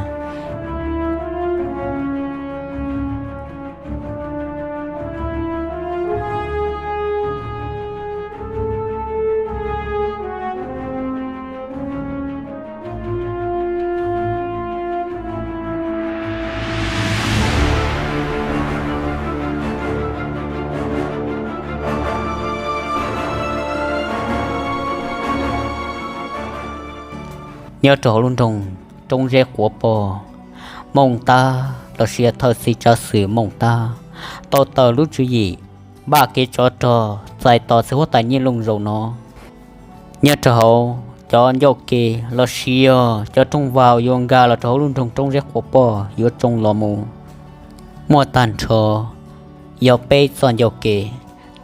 Nyob rau hauv lub nroog Roob Zeb Quav Poj, Mooj Tab los sis thawj txiv tsav xwm Mooj Tab tau tawm lub tswv yim npaj kev tsov rog txais tos txiv huab tais Nyiaj Looj zaum no. Nyob rau hauv cov ncauj ke los sis yog cov rooj vag yuav nkag los rau hauv lub nroog Roob Zeb Quav Poj yuav tsoo los mus muaj tag nrho yog peb txoj ncauj ke,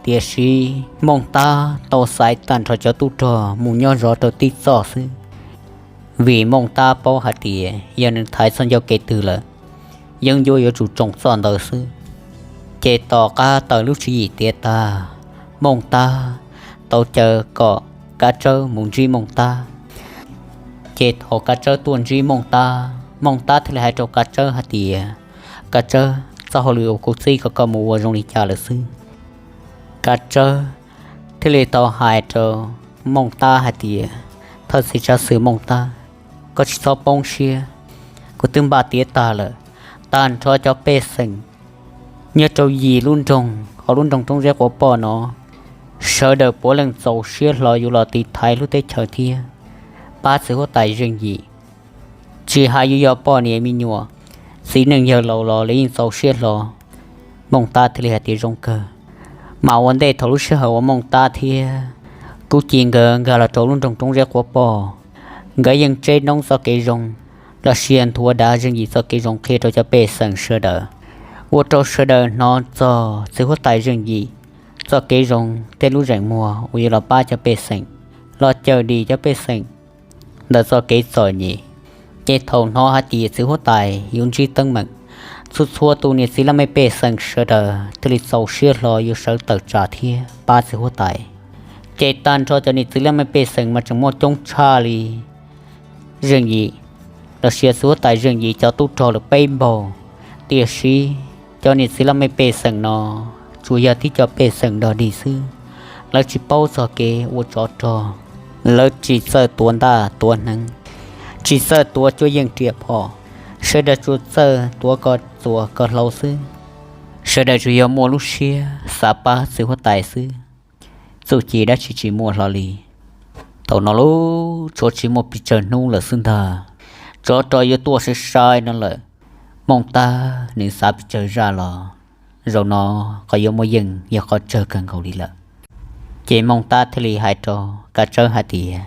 tiam sis Mooj Tab tau xaiv tag nrho cov tub rog mus nyob zov rau tib txoj xwb, vim Mooj Tab paub hais tias yog nws thaiv txoj ncauj ke twg lawm, yeeb ncuab yuav tsum tsoo txoj ntawd xwb. Ces tom qab tawm lub tswv yim tiav tag, Mooj Tab tau caw kom Kav Tsawb mus ntsib Mooj Tab. Ces thaum Kav Tsawb tuaj ntsib Mooj Tab, Mooj Tab thiaj li hais rau Kav Tsawb hais tias, Kav Tsawb, txoj hauj lwm uas kuv txib kom koj mus ua zoo li cas lawm xwb? Kav Tsawb thiaj li tau hais rau Mooj Tab hais tias, thawj txiv tsav xwm Mooj Tab, koj tsis txhob poob siab, kuv twb npaj tiav tag lawm. Tag nrho cov pej xeem nyob rau yim lub nroog hauv lub nroog Roob Zeb Quav Poj no, sawv daws puav leej txaus siab hlo yuav los tiv thaiv lub teb chaws thiab pab txiv huab tais Zeej Yim. Tsis hais yuav yog poj niam me nyuam, txiv neej yawg laus los lawv yeej txaus siab hlo. Mooj Tab thiaj li hais tias zoo kawg, mas ua ntej thaum lub sij hawm uas Mooj Tab thiab Kub Ci nkawd nkag los rau lub nroog Roob Zeb Quav Poj, nkawd yeej tseb noob txoj kev zoo los sis nthuav dav Zeej Yim txoj kev zoo qhia rau cov pej xeem sawv daws, ua rau sawv daws hnov txog txiv huab tais Zeej Yim txoj kev zoo tej lub zeem muag uas yuav los pab cov pej xeem, los cawm dim cov pej xeem ntawm txoj kev txom nyem. Ces thaum hnov hais tias txiv huab tais yuav ntsib teeb meem, txhua txhua tus niam txiv laj mej pej xeem sawv daws thiaj li txaus siab hlo yuav sawv tawm tsam thiab pab txiv huab tais. Ces tag nrho cov niam txiv laj mej pej xeem mas tseem muaj coob tshaj li Zeej Yim los sis txiv huab tais Zeej Yim cov tub rog lawm peb npaug. Tiam sis cov niam txiv laj mej pej xeem no tsuas yog tib co pej xeem dog dig xwb, lawv tsis paub txog kev ua tsov rog, lawv tsis txawj tuav ntaj tuav hneev, tsis txawj tuav cuab yeej riam phom, sawv daws tsuas txawj tuav ko txuas ko hlau xwb. Sawv daws tsuas yog muaj lub siab xav pab txiv huab tais xwb, txuj ci dab tsi tsis muaj hlo li. Thaum no lub tshuav tsis muaj pes tsawg hnub lawm xwb ntag, tsov rog yuav tuaj sai sai no lawm. Mooj Tab nws xav pes tsawg zaj los zaum no qhov yuav muaj yeej yog qhov tsawg kawg nkaus li lawm. Ces Mooj Tab thiaj li hais rau Kav Tsawb hais tias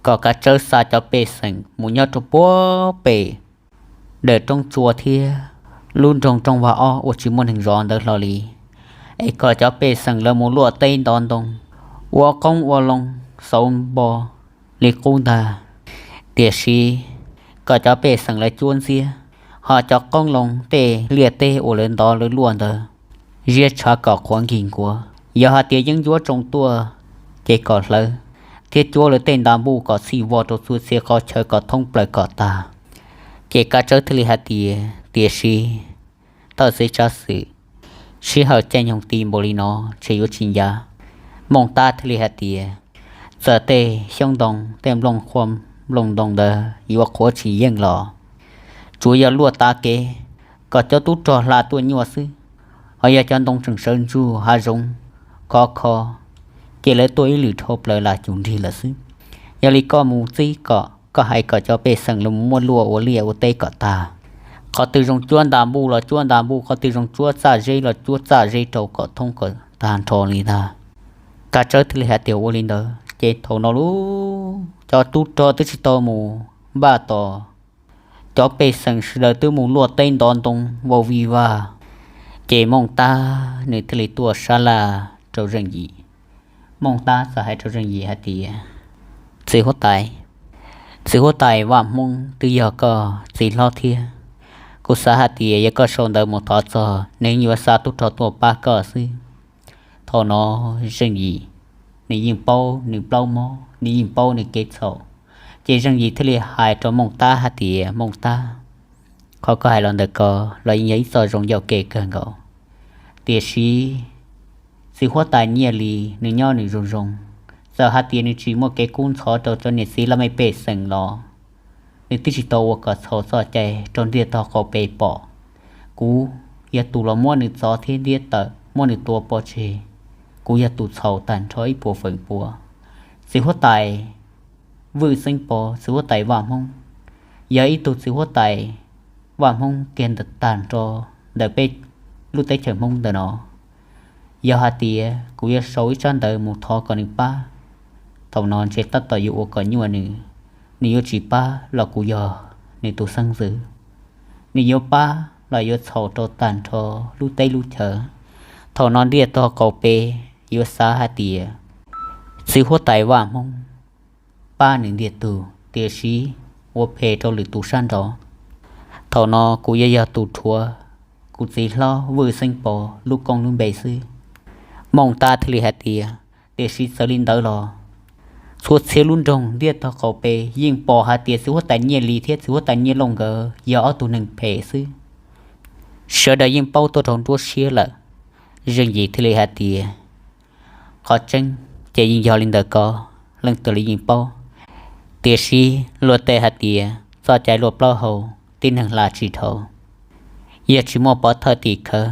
kom Kav Tsawb xa cov pej xeem mus nyob rau puag pem dawm roob tsua thiab lub nroog Rooj Vag Ob uas tsis muaj neeg zov ntawd hlo li, es kom cov pej xeem lawv mus luaj teb ntov ntoo, ua qoob ua loo, xauv npo li qub ntag. Tiam sis kom cov pej xeem lawv cuab ntxiab, ho cov qoob loo tej liaj teb uas lawv ntov lawv luaj ntawd, ziab tshav kom qhuav nkig nkuav. Yog hais tias yeeb ncuab tsoo tuaj, ces kom hlawv thiab cuab lawv tej nta npuj kom txhij vog rau txhua txhia qhov chaw kom thoob plaws kom tag. Ces Kav Tsawb thiaj li hais tias, tiam sis thawj txiv tsav xwm, sij hawm caij nyoog ti npaum li no ces yuav tsis ncav. Mooj Tab thiaj li hais tias, txawm tej xyoob ntoo tej nplooj qhuav nplooj ntoo ntawd yuav qhuav tsis yeej los tsuas yog luaj tav kev, kom cov tub rog hla tuaj nyuaj xwb. Ho yog cov ntoo tseem sawv ntsug hav zoov khov kho, ces lawv tuaj ib lwm dhau plaws lam cum nrig lawm xwb. Yog li koj mus txib kom, koj hais kom cov pej xeem los muab luaj ua liaj ua teb kom tag. Qhov twg zoo cuab nta npuj los cuab nta npuj, qhov twg zoo cuab txaj zeb los cuab txaj zeb rau kom thoob kom tag nrho li ntag. Kav Tsawb thiaj li hais tias ua li ntawd ces thaum no lub cov tub rog twb tsis tau mus npaj tos, cov pej xeem sawv daws twb mus luaj teb ntov ntoo vau vij vag, ces Mooj Tab nws thiaj li tuaj sab laj rau Zeej Yim. Mooj Tab txawm hais rau Zeej Yim hais tias, Txiv huab tais, txiv huab tais Vaj Hmoob twb yog koj txiv hlob thiab. Kuv xav hais tias yog koj sau ntawv mus thov txog nws yuav xa tub rog tuaj pab koj xwb. Thaum no Zeej Yim nws yeej paub nws plaub mob, nws yeej paub nws kev txhaum, ces Zeej Yim thiaj li hais rau Mooj Tab hais tias, Mooj Tab, qhov koj hais los ntawm ko los yeej yog ib txoj zoo yam kev kawg nkaus, tiam sis txiv huab tais Nyiaj Lis nws nyob nws zoo zoo, txawm hais tias nws tsis muaj kev kub ntxhov rau cov niam txiv laj mej pej xeem los nws twb tsis tau ua kom txhaum txoj cai rau ntiaj tog qaum pem pom. Kuv yog tus los muab nws txov thiab ntiab tawm, muab nws tua pov tseg. Kuv yog tus txhaum tag nrho ib puas feem pua. Txiv huab tais Vwj Xeeb Pov, txiv huab tais Vaj Hmoob, yog ib tug txiv huab tais Vaj Hmoob kiag ntawm tag nrho ntawm peb lub teb chaws Hmoob ntawm no. Yog hais tias kuv yuav sau ib tsab ntawv mus thov kom nws pab, thaum no ntshe tab tom yuav ua kom nyuaj nws. Nws yuav tsis pab los kuv yog nws tus xeeb ntxwv, nws yuav pab los yuav txhaum rau tag nrho lub teb lub chaw. Thaum no ntiaj tog qaum pem yuav xav hais tias txiv huab tais Vaj Hmoob pab nws ntiag tug, tiam sis ua phem rau lwm tus sab nraud. Thaum no kuv yuav yog tus rhuav kuv txiv hlob Vwj Xeeb Pov lub koob lub npe xwb. Mooj Tab thiaj li hais tias, tiam sis txawm li ntawd los txhua txhia lub nroog ntiaj tog qaum pem yeej pom hais tias txiv huab tais Nyiaj Lis thiab txiv huab tais Nyiaj Looj nkawd yog ob tug neeg phem xwb. Sawv daws yeej paub tuaj rau nruab siab lawm. Zeej Yim thiaj li hais tias, qhov tseeb ces yeej yog li ntawm ko, leej twg los yeej paub, tiam sis luag tej hais tias txoj cai luaj plaub hau, tib neeg hla tsis dhau. Yog tsis muaj pov thawj tim khawv,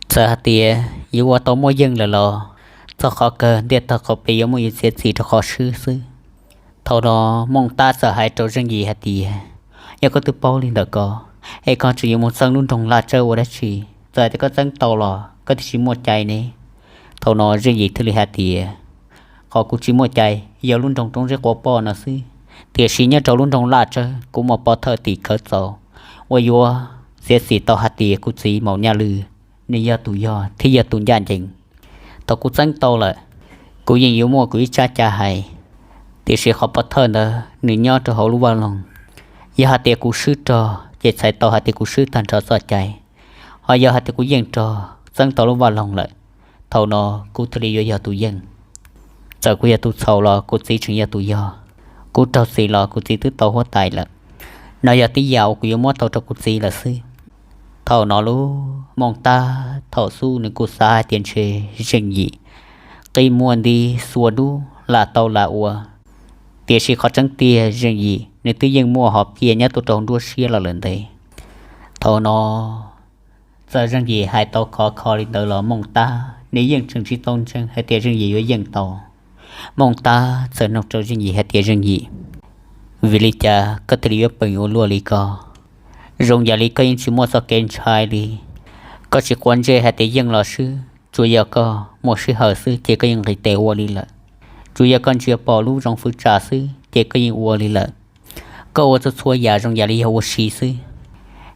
txawm hais tias yuav ua tau muaj yeej lawm los txog qhov kawg ntiaj tog qaum pem yuav muaj yuav txiav txim rau qhov swb xwb. Thaum no Mooj Tab txawm hais rau Zeej Yim hais tias, yog koj twb paub li ntawm ko, es koj tseem yuav mus txeeb lub nroog Laj Tsawb ua dab tsi? Txawm hais tias koj txeeb tau los koj twb tsis muaj cai ne. Thaum no Zeej Yim thiaj li hais tias, qhov kuv tsis muaj cai yog lub nroog Roob Zeb Quav Poj no xwb, tiam sis nyob rau lub nroog Laj Tsawb kuv muaj pov thawj tim khawv txaus uas yuav txiav txim tau hais tias kuv txiv Maum Nyaj Lwm nws yog tus yog thiab yog tus ncaj ncees. Thaum kuv txeeb tau lawm, kuv yeej yuav muaj kuv ib tsab cai hais, tiam sis qhov pov thawj ntawd nws nyob rau hauv lub vaj loog. Yog hais tias kuv swb rog ces txhais tau hais tias kuv swb tag nrho txoj cai, ho yog hais tias kuv yeej rog txeeb tau lub vaj loog lawm, thaum no kuv thiaj li yuav yog tus yeej. Txawm kuv yog tus txhaum los kuv txiv tseem yog tus yog, kuv raug txim los kuv txiv twb tau huab tais lawm. No yog tib yam uas kuv yuav muab tau rau kuv txiv lawm xwb. Thaum no lub Mooj Tab thaum xub nws kuj xav hais tias ntshe Zeej Yim qi muag nti xuas dub lam tau lam ua, tiam sis qhov tseeb tiag Zeej Yim nws twb yeej muaj hom phiaj nyob tuaj rau nruab siab los lawm ntev. Thaum no txawm Zeej Yim hais tau khov kho li ntawd los Mooj Tab nws yeej tseem tsis tau ntseeg hais tias Zeej Yim yuav yeej tau. Mooj Tab txawm nug rau Zeej Yim hais tias, Zeej Yim, vim li cas koj thiaj li yuav peem ua luaj li ko? Zoo yam li koj yeej tsis muaj txoj kev ntshai li. Koj tsis quav ntsej hais tias yeej los swb, tsuas yog koj muaj sij hawm xwb ces koj yeej nqis tes ua li lawm. Tsuas yog koj ntsia pom lub zoov fwv tsam xwb ces koj yeej ua li lawm. Koj ua txhua txhua yam zoo yam li yog ua si xwb,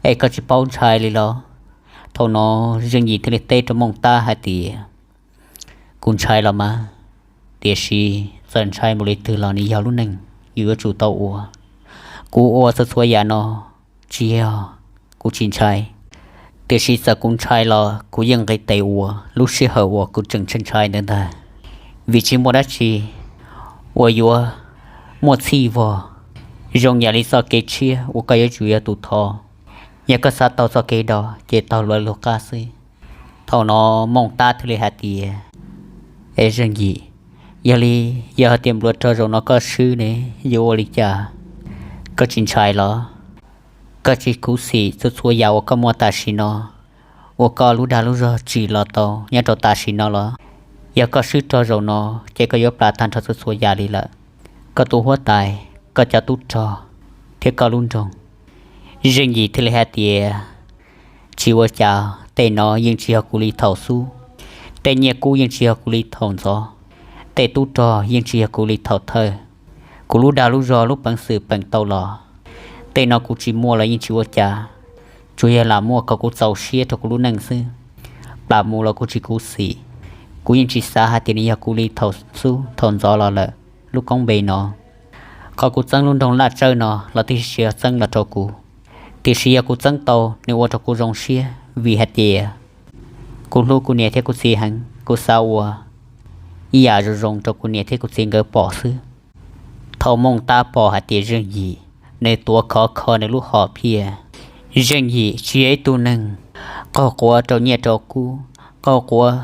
es koj tsis paub ntshai li los? Thaum no Zeej Yim thiaj li teb rau Mooj Tab hais tias, kuv ntshai los mas, tiam sis txawm ntshai npaum li twg los nws yog lub neej, yus yuav tsum tau ua. Kuv ua txhua txhua yam no tsis yog kuv tsis ntshai, tiam sis txawm kuv ntshai los kuv yeej nqis tes ua lub sij hawm uas kuv tseem ntshai ntshai ntawd ntag, vim tsis muaj dab tsi uas yuav muaj txhij vog zoo yam li txoj kev tshiab uas koj yuav tsum yog tus thov. Yog koj xav taug txoj kev do ces taug luag lub qab xwb. Thaum no Mooj Tab thiaj li hais tias, es Zeej Yim, yog li, yog hais tias npluav rog zaum no koj swb ne, yuav ua li cas? Koj tsis ntshai los? Koj tsis khuv xim txhua txhua yam uas koj muaj tam sim no, uas koj lub dag lub zog tsim los tau nyob rau tam sim no los? Yog koj swb rog zaum no ces koj yuav plam tag nrho txhua txhua yam li lawm, koj tus huab tais, koj cov tub rog, thiab koj lub nroog. Zeej Yim thiaj li hais tias, tsis ua cas, tej no yeej tsis yog kuv li thaum xub, tej nyiaj kub yeej tsis yog kuv li thaum ntxov. tej tub rog yeej tsis yog kuv li thaum thawj. Kuv lub dag lub zog lub peev xwm peem tau los, tej no kuv tsis muaj los yeej tsis ua cas, tsuas yog lam muaj kom kuv txaus siab rau kuv lub neej xwb. Plam mus los kuv tsis khuv xim, kuv yeej tsis xav hais tias nws yog kuv li thaum xub thaum ntxov los lawm. Lub koob npe no, qhov kuv txeeb lub nroog Laj Tsawb no los tib si txeeb los rau kuv, tiam sis yog kuv txeeb tau nws ua rau kuv zoo siab vim hais tias kuv hlub kuv niam thiab kuv txiv heev, kuv xav ua ib yam zoo zoo rau kuv niam thiab kuv txiv nkawd pom xwb. Thaum Mooj Tab pom hais tias Zeej Yim nws tuav khov kho nws lub hom phiaj, Zeej Yim tsis yog ib tug neeg qaug quav rau nyiaj rau kub, qaug quav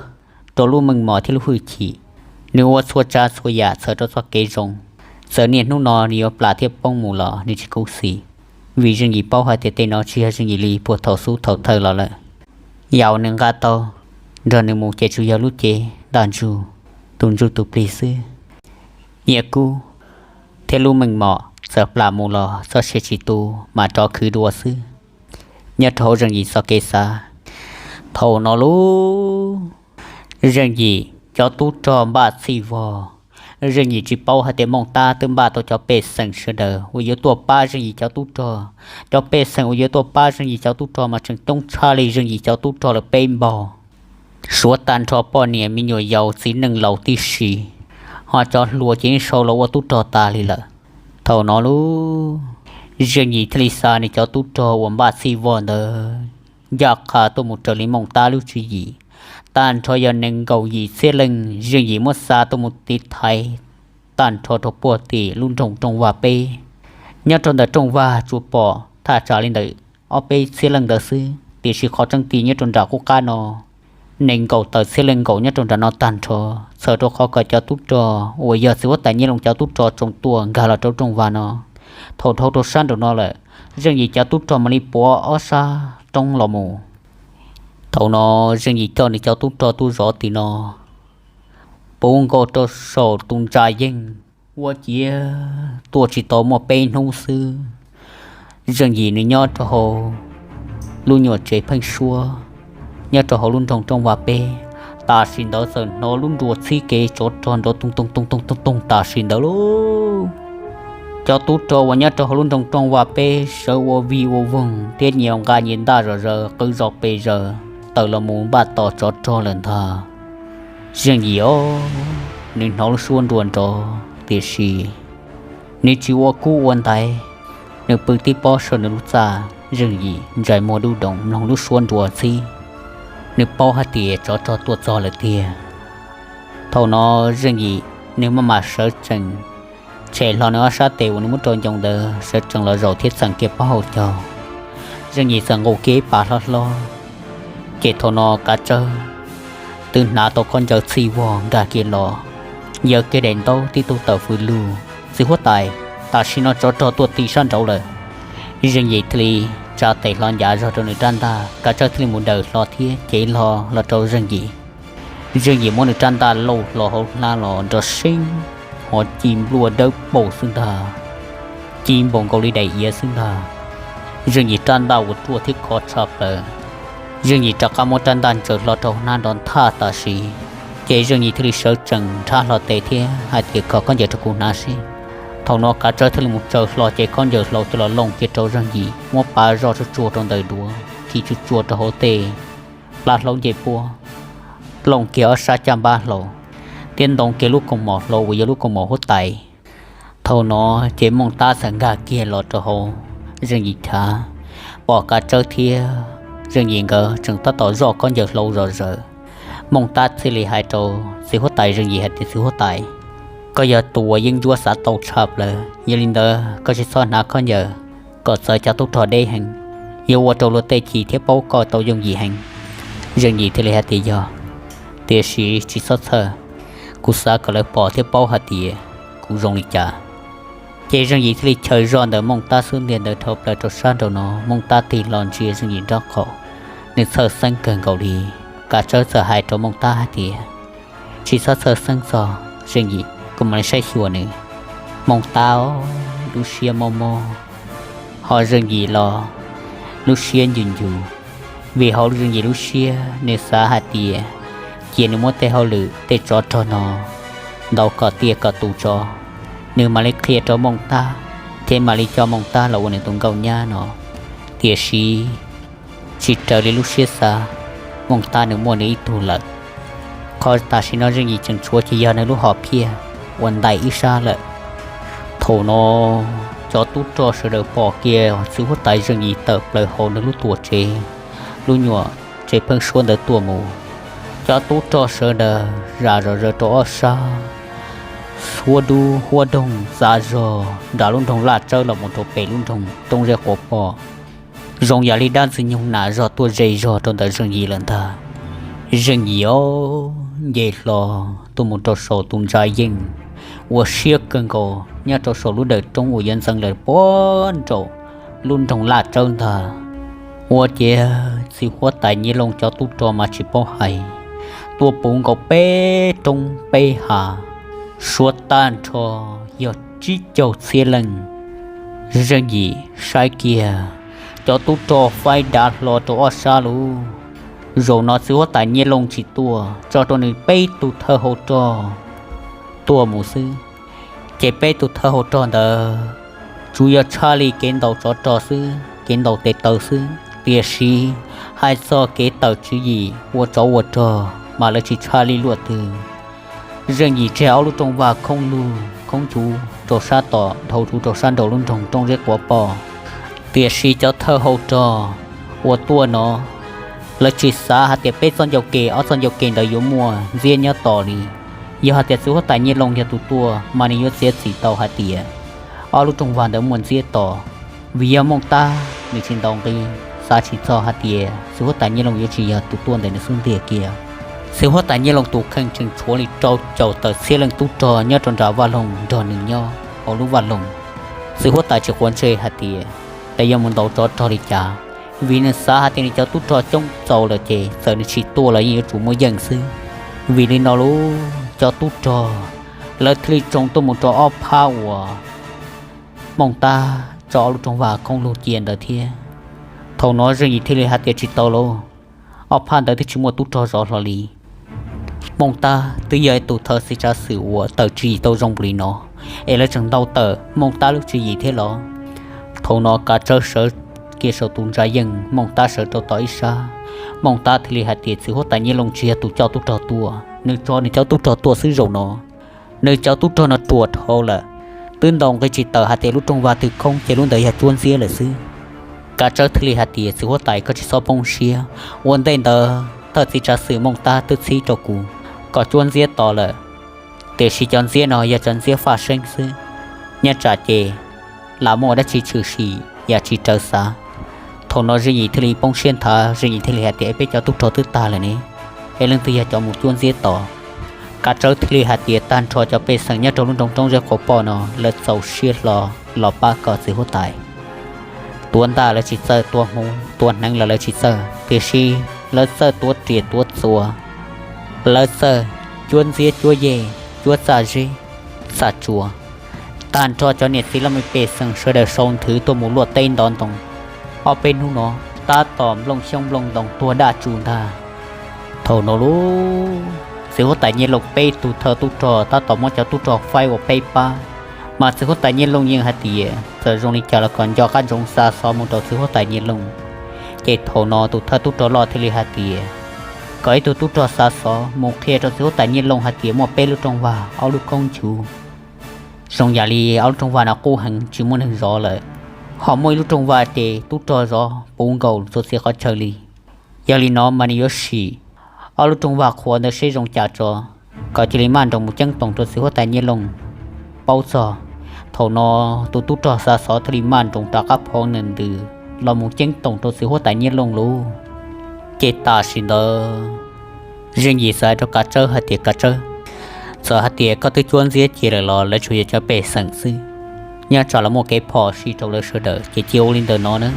rau lub meej mom thiab lub hwj chim. Nws ua txhua tsav txhua yam txhawm rau txoj kev zoo, txawm niaj hnub no nws yuav plam thiab poob mus los nws tsis khuv xim, vim Zeej Yim paub hais tias tej no tsis yog Zeej Yim li puag thaum xub thaum thawj los lawm. Yam uas nws nqa tau nrog nws mus ces tsuas yog lub cev ntaj ntsug, tus ntsuj tus plig xwb. Nyiaj kub thiab lub meej mom txawm plam mus los txoj sia tsis tu mas rov khwv dua xwb. Nyob rau hauv Zeej Yim txoj kev xav, thaum no lub Zeej Yim cov tub rog npaj txhij vog. Zeej Yim tsis paub hais tias Mooj Tab twb npaj tau cov pej xeem sawv daws uas yuav tuaj pab Zeej Yim cov tub rog. Cov pej xeem uas yuav tuaj pab Zeej Yim cov tub rog mas tseem coob tshaj li Zeej Yim cov tub rog lawm peb npaug, suav tag nrho poj niam me nyuam yaus txiv neej laus tib si, ho cov hluas ces yeej sau los ua tub rog tas li lawm. Thaum no lub Zeej Yim thiaj li xa nws cov tub rog uas npaj txhij vog ntawd ncaj qha tuaj mus raws li Mooj Tab lub tswv yim. Tag nrho yog nees nkaum yim txhiab leej Zeej Yim muab xa tuaj mus tiv thaiv tag nrho rau puag tim lub nroog Rooj Vag peb. Nyob rau ntawm Rooj Vag tsuas pom thaj tsam li ntawm ob peb txhiab leej ntawd xwb, tiam sis qhov tseeb tiag nyob rau nram qub qab no nees nkaum tawm txhiab leej nkaum nyob rau nram no tag nrho, txhawm rau qhov kom cov tub rog uas yog txiv huab tais Nyiaj Looj cov tub rog tsoom tuaj nkag los rau Rooj Vag no. Thaum dhau rau sab nraum no lawm, Zeej Yim cov tub rog mam li puav ob sab roob los mus. Thaum no Zeej Yim coj nws cov tub rog tuaj zov tim no, puv nkaus rau saum tus ntsa yeej, ua ciav tuaj tsis tau muaj peb hnub xwb, Zeej Yim nws nyob rau hauv lub nyuam tsev pheeb suab nyob rau hauv lub nroog Rooj Vag peb, tam sim ntawd txawm hnov lub nruas txhib kev tsov rog nrov toog toog toog toog toog toog tam sim ntawd lauj. Cov tub rog uas nyob rau hauv lub nroog Rooj Vag peb sawv ua vij ua voog thiab nyias nqa nyias ntaj zom zaws qw zom pes zaws tawm los mus npaj tos tsov rog lawm ntag. Zeej Yim os, nws hnov lub suab nruas nrov tiam sis nws tsis ua kub ua ntaiv, nws pw tib pob saum nws lub txaj, Zeej Yim ntsais muag dub doog mloog lub suab nruas txhib. Nws paub hais tias tsov rog tuaj txog lawm tiag. Thaum no Zeej Yim nws maj mam sawv tsees, tshem hlo nws ob sab tes uas nws muab rau ncoo ntawd sawv tsees los zaum thiab txeem kiag pob hauv caug. Zeej Yim txawm nqus kiag ib pas hlob hlob, ces thaum no Kav Tsawb twb hnav tau khaub ncaws txhij vog nkag kiag los, yawg kiag daim ntaub tib tug tawm fws lug, Txiv huab tais, tam sim no tsov rog tuaj tim sab nraud lawm. Zeej Yim thiaj li tsa tes hlo ncav zog rau nws rab ntaj, Kav Tsawb thiaj li mus daws hlo thiab cev hlo los rau Zeej Yim. Zeej Yim muab nws rab ntaj lauj hlo hauv hlab los nrov seeb, hov ci npluaj dawb paug xwb ntag, ci npaum nkaus li daim iav xwb ntag. Zeej Yim rab ntaj uas ruaj thiab khov tshaj plaws. Zeej Yim rov qab muab rab ntaj ntsaws hlo rau hnab nrov nthaj tam sim, ces Zeej Yim thiaj li sawv tsees nrhab hlo tes thiab hais tias, Kho khaub ncaws rau kuv hnav seb. Thaum no Kav Tsawb thiaj li mus tsaws hlo cev khaub ncaws hlau coj los looj kiag rau Zeej Yim, muab pav zoj tsuag tsuag rau ntawm duav, khi tsuag tsuag rau hauv tej plab hlaub ncej puab, looj kiag ob sab caj npab hlau, thiab ntoo kiag lub kaus mom hlau uas yog lub kaus mom huab tais. Thaum no ces Mooj Tab txawm nkag kiag los rau hauv Zeej Yim chav, pom Kav Tsawb thiab Zeej Yim nkawd tseem tab tom zoj khaub ncaws hlau zom zaws. Mooj Tab thiaj li hais rau txiv huab tais Zeej Yim hais tias, Txiv huab tais, koj yog tus uas yeeb ncuab xav tau tshaj plaws, yog li ntawd koj tsis txhob hnav khaub ncaws kom txawv cov tub rog deb heev, yuav ua rau luag tej chim thiab paub koj tau yooj yim heev. Zeej Yim thiaj li hais tias, Yog, tiam sis tsis txhob txhawj, kuv xav kom lawv pom thiab paub hais tias kuv zoo li cas. Ces Zeej Yim thiaj li chaws zoj ntawm Mooj Tab xub ntiag ntawd dhau plaws rau sab nraum no, Mooj Tab tig los ntsia Zeej Yim nraub qaum, nws txhawj xeeb kawg nkaus li. Kav Tsawb txawm hais rau Mooj Tab hais tias, Tsis txhob txhawj xeeb txog Zeej Yim, kuv mam li saib xyuas nws. Mooj Tab lub siab mob mob, ho Zeej Yim los lub siab ncu ncu, vim hauv Zeej Yim lub siab nws xav hais tias cia nws muab tej hauj lwm tej tsov rog no ntaus kom tiag kom tus tso, nws mam li qhia rau Mooj Tab, thiab mam li coj Mooj Tab los ua nws tus nkauj nyab no. Tiam sis tsis raws li lub siab xav, Mooj Tab nws muaj nws ib tug lawm. Qhov tam sim no Zeej Yim tseem tshuav ces yog nws lub hom phiaj uas ntais ib sab lawm. Thaum no cov tub rog sawv daws pom kiag txiv huab tais Zeej Yim tawm plaws hauv nws lub tuam tsev, lub nyuam tsev pheeb suab ntawd tuaj mus. Cov tub rog sawv daws zam zom zaws rau ob sab, huab dub huab doog txav zog nram lub nroog Laj Tsawb los mus rau pem lub nroog Roob Zeb Quav Poj, zoo yam li dab ntxwg nyoog nam zog tuaj ze zog rau ntawm Zeej Yim lawm ntag. Zeej Yim ob nce hlo tuaj mus rau saum tus ntsa yeej uas siab kawg nkaus nyob rau saum lub dawm roob uas yuav ntxeev lawm puag nraum lub nroog Laj Tsawb ntag. Ua ciav txiv huab tais Nyiaj Looj cov tub rog mas tsis paub hais, tuaj puv nkaus peb roob peb hav, suav tag nrho yog tsib caug txhiab leej. Zeej Yim saib kiag, cov tub rog faib dav hlo rau ob sab lub. Zaum no txiv huab tais Nyiaj Looj tsis tuaj, tso rau nws peb tug thawj hau rog tuaj mus xwb. Ces peb tug thawj hau rog ntawd tsuas yog tshaj li kev ntaus tsov rog xwb, kev ntaus tes taw xwb, tiam sis hais txog kev tawm tswv yim ua tsov ua rog mas lawv tsis tshaj li luaj twg. Zeej Yim tseg ob lub rooj vag khoob lug khoob cuv rau sab tom dhau rau sab nraum lub nroog Roob Zeb Quav Poj, tiam sis cov thawj hau rog uas tuaj no, lawv tsis xav hais tias peb txoj ncauj ke ob txoj ncauj ke ntawd yuav muaj ntxiab nyob tos li. Yog hais tias txiv huab tais Nyiaj Looj yog tus tuaj mas nws yuav txiav txim tau hais tias ob lub rooj vag ntawd muaj ntxiab tos, vim yog Mooj Tab nws tsis ntaus nqi, xav tsis txog hais tias txiv huab tais Nyiaj Looj yuav tsis yog tus tuaj ntawm nws xub ntiag kiag. Txiv huab tais Nyiaj Looj tus kheej tseem tshuav li rau caum tawm txhiab leej tub rog nyob rau nram vaj loog nrog nws nyob hauv lub vaj loog. Txiv huab tais tsis quav ntsej hais tias lawv yuav mus ntaus tsov rog li cas, vim nws xav hais tias nws cov tub rog coob txaus lawm ces txawm nws tsis tuaj los yeej yuav tsum muaj yeej xwb. Vim li no lub cov tub rog lawv thiaj li tsoo tuaj mus rau ob phab uas Mooj Tab tso ob lub rooj vag khoob lug cia ntawd thiab. Thaum no Zeej Yim thiaj li hais tias tsis tau lauj, ob phab ntawd twb tsis muaj tub rog zov hlo li. Mooj Tab twb yog ib tug thawj txiv tsav xwm uas tawm tswv yim tau zoo npaum li no, es lawv tseem ntaus tawm Mooj Tab lub tswv yim thiab los. Thaum no Kav Tsawb sawv kiag saum tus ntsa yeej, Mooj Tab sawv rau tom ib sab. Mooj Tab thiaj li hais tias txiv huab tais Nyiaj Looj tsis yog tus coj tub rog tuaj, nws tso nws cov tub rog tuaj xwb zaum no. Nws cov tub rog no ruam dhau lawm, twb ntaus nqi tsis tawm hais tias lub rooj vag twg khoob ces lub ntawd yog cuab ntxiab lawm xwb. Kav Tsawb thiaj li hais tias txiv huab tais koj tsis txhob poob siab, ua ntej ntawd thawj txiv tsav xwm Mooj Tab twb txhib rau kuv kom cuab ntxiab tos lawm, tiam sis cov ntxiab no yog cov ntxiab faj seeb xwb, nyob tsam ces lam muaj dab tsi tshwm sim yam tsis raws xav. Thaum no Zeej Yim thiaj li poob siab nthav, Zeej Yim thiaj li hais tias peb cov tub rog twb tag lawm ne, es leej twg yog cov mus cuab ntxiab tos? Kav Tsawb thiaj li hais tias tag nrho cov pej xeem nyob rau lub nroog Roob Zeb Quav Poj no lawv txaus siab hlo los pab kom txiv huab tais. Tuav ntaj lawv tsis txawj, tuav hmuv tuav hneev los lawv tsis txawj, tiam sis lawv txawj tuav riam tuav txuas, lawv txawj cuab ntxiab cuab yej, cuab txaj zeb, txaj tsua. Tag nrho cov niam txiv laj mej pej xeem sawv daws sau nthwv tuaj mus luaj teb ntov ntoo. Ob peb hnub no tab tom nplooj xyoob nplooj ntoo tuag daj tsuj ntag. Thaum no lub txiv huab tais Nyiaj Looj peb tug thawj tub rog tab tom muab cov tub rog faib ua peb pab, mas txiv huab tais Nyiaj Looj yeej hais tias txawm zoo li cas los kom nco qab ntsoov xa xov mus rau txiv huab tais Nyiaj Looj. Ces thaum no tus thawj tub rog loj thiaj li hais tias kom ib tug tub rog xa xov mus qhia rau txiv huab tais Nyiaj Looj hais tias muaj peb lub rooj vag ob lub khoob nchuv, zoo yam li ob lub rooj vag no qub heev tsis muaj neeg zov lawm, ho muaj ib lub rooj vag ces tub rog zov puv nkaus txhua txhia qhov chaw li. Yog li no mas nws yuav sim ob lub rooj vag qhuav ntawd seb zoo cas tso, kom cia li maj nroos mus ceeb toom rau txiv huab tais Nyiaj Looj paub txog. Thaum no tus tub rog xa xov thiaj li maj nroos rov qab phov nws ntws los mus ceeb toom rau txiv huab tais Nyiaj Looj lub. Ces tam sim ntawd Zeej Yim txawm hais rau Kav Tsawb hais tias Kav Tsawb, txawm hais tias koj twb cuab ntxiab cia lawm los lawv tsuas yog cov pej xeem xwb, nyob tsam los muaj kev phom sij rau lawv sawv daws ces cia ua li ntawm no na,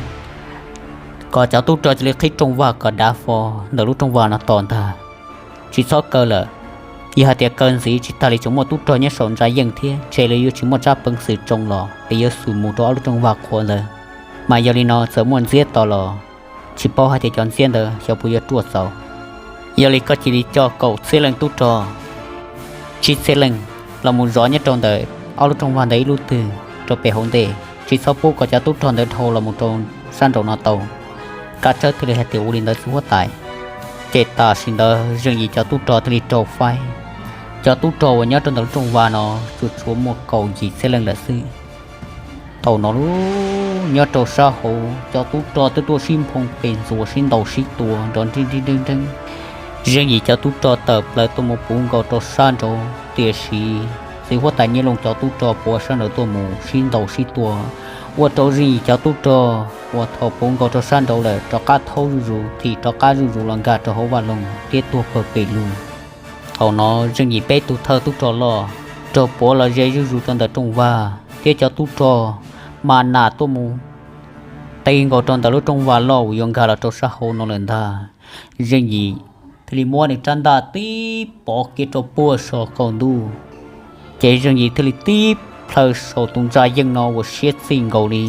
kom cov tub rog cia li qhib rooj vag kom dav fo ntawm lub rooj vag no tos ntag. Tsis txhob kaw lawm, yog hais tias kaw ntxiv tsis tas li tseem muaj tub rog nyob saum ntsa yeej thiab ntshe lawv yuav tsis muaj tsab peev xwm tsoo los lawv yuav xum mus rau ob lub rooj vag qhuav ntawd. Mas yog li no txawm muaj ntxiab tos los tsis paub hais tias cov ntxiab ntawd xyov puas yuav ruaj txaus. Yog li koj cia li coj kaum txhiab leej tub rog, tsib txhiab leej los mus zov nyob rau ntawm ob lub rooj vag ntawd ib lub twg rau pem hauv ntej, tsis txhob pub kom cov tub rog ntawd dhau los mus rau sab nraum no tau. Kab Tsawb thiaj li hais tias, Ua li ntawd txiv huab tais. Ces tam sim ntawd Zeej Yim cov tub rog thiaj li raug faib. Cov tub rog uas nyob rau ntawm lub rooj vag no tsuas tshuav muaj kaum yim txhiab leej lawm xwb. Thaum no lub nyob rau sab hauv cov tub rog twb tuaj sib nphoo pes ntxuas sib ntaus sib tua nrov nrib nrib nreeb nreeb. Zeej Yim cov tub rog tawm plaws tuaj mus puv nkaus rau sab nraud, tiam sis txiv huab tais Nyiaj Looj cov tub rog puav sab nraud tuaj mus sib ntaus sib tua, ua rau Zeej Yim cov tub rog uas thaum puv nkaus rau sab nraud lawm rov qab thaub zuj zus, thim rov qab zuj zus los nkag rau hauv vaj loog thiab tuag pawg pes lug. Thaum no Zeej Yim peb tug thawj tub rog loj raug puav los ze zuj zus rau ntawm rooj vag, thiab cov tub rog mas nam tuaj mus ti nkaus rau ntawm lub rooj vag loj uas yuav nkag los rau sab hauv no lawm ntag. Zeej Yim thiaj li muab nws rab ntaj tib pov kiag rau puag saum qaum ntuj, ces Zeej Yim thiaj li tib plhaw saum tus ntsa yeej no uas siab txij nkaus li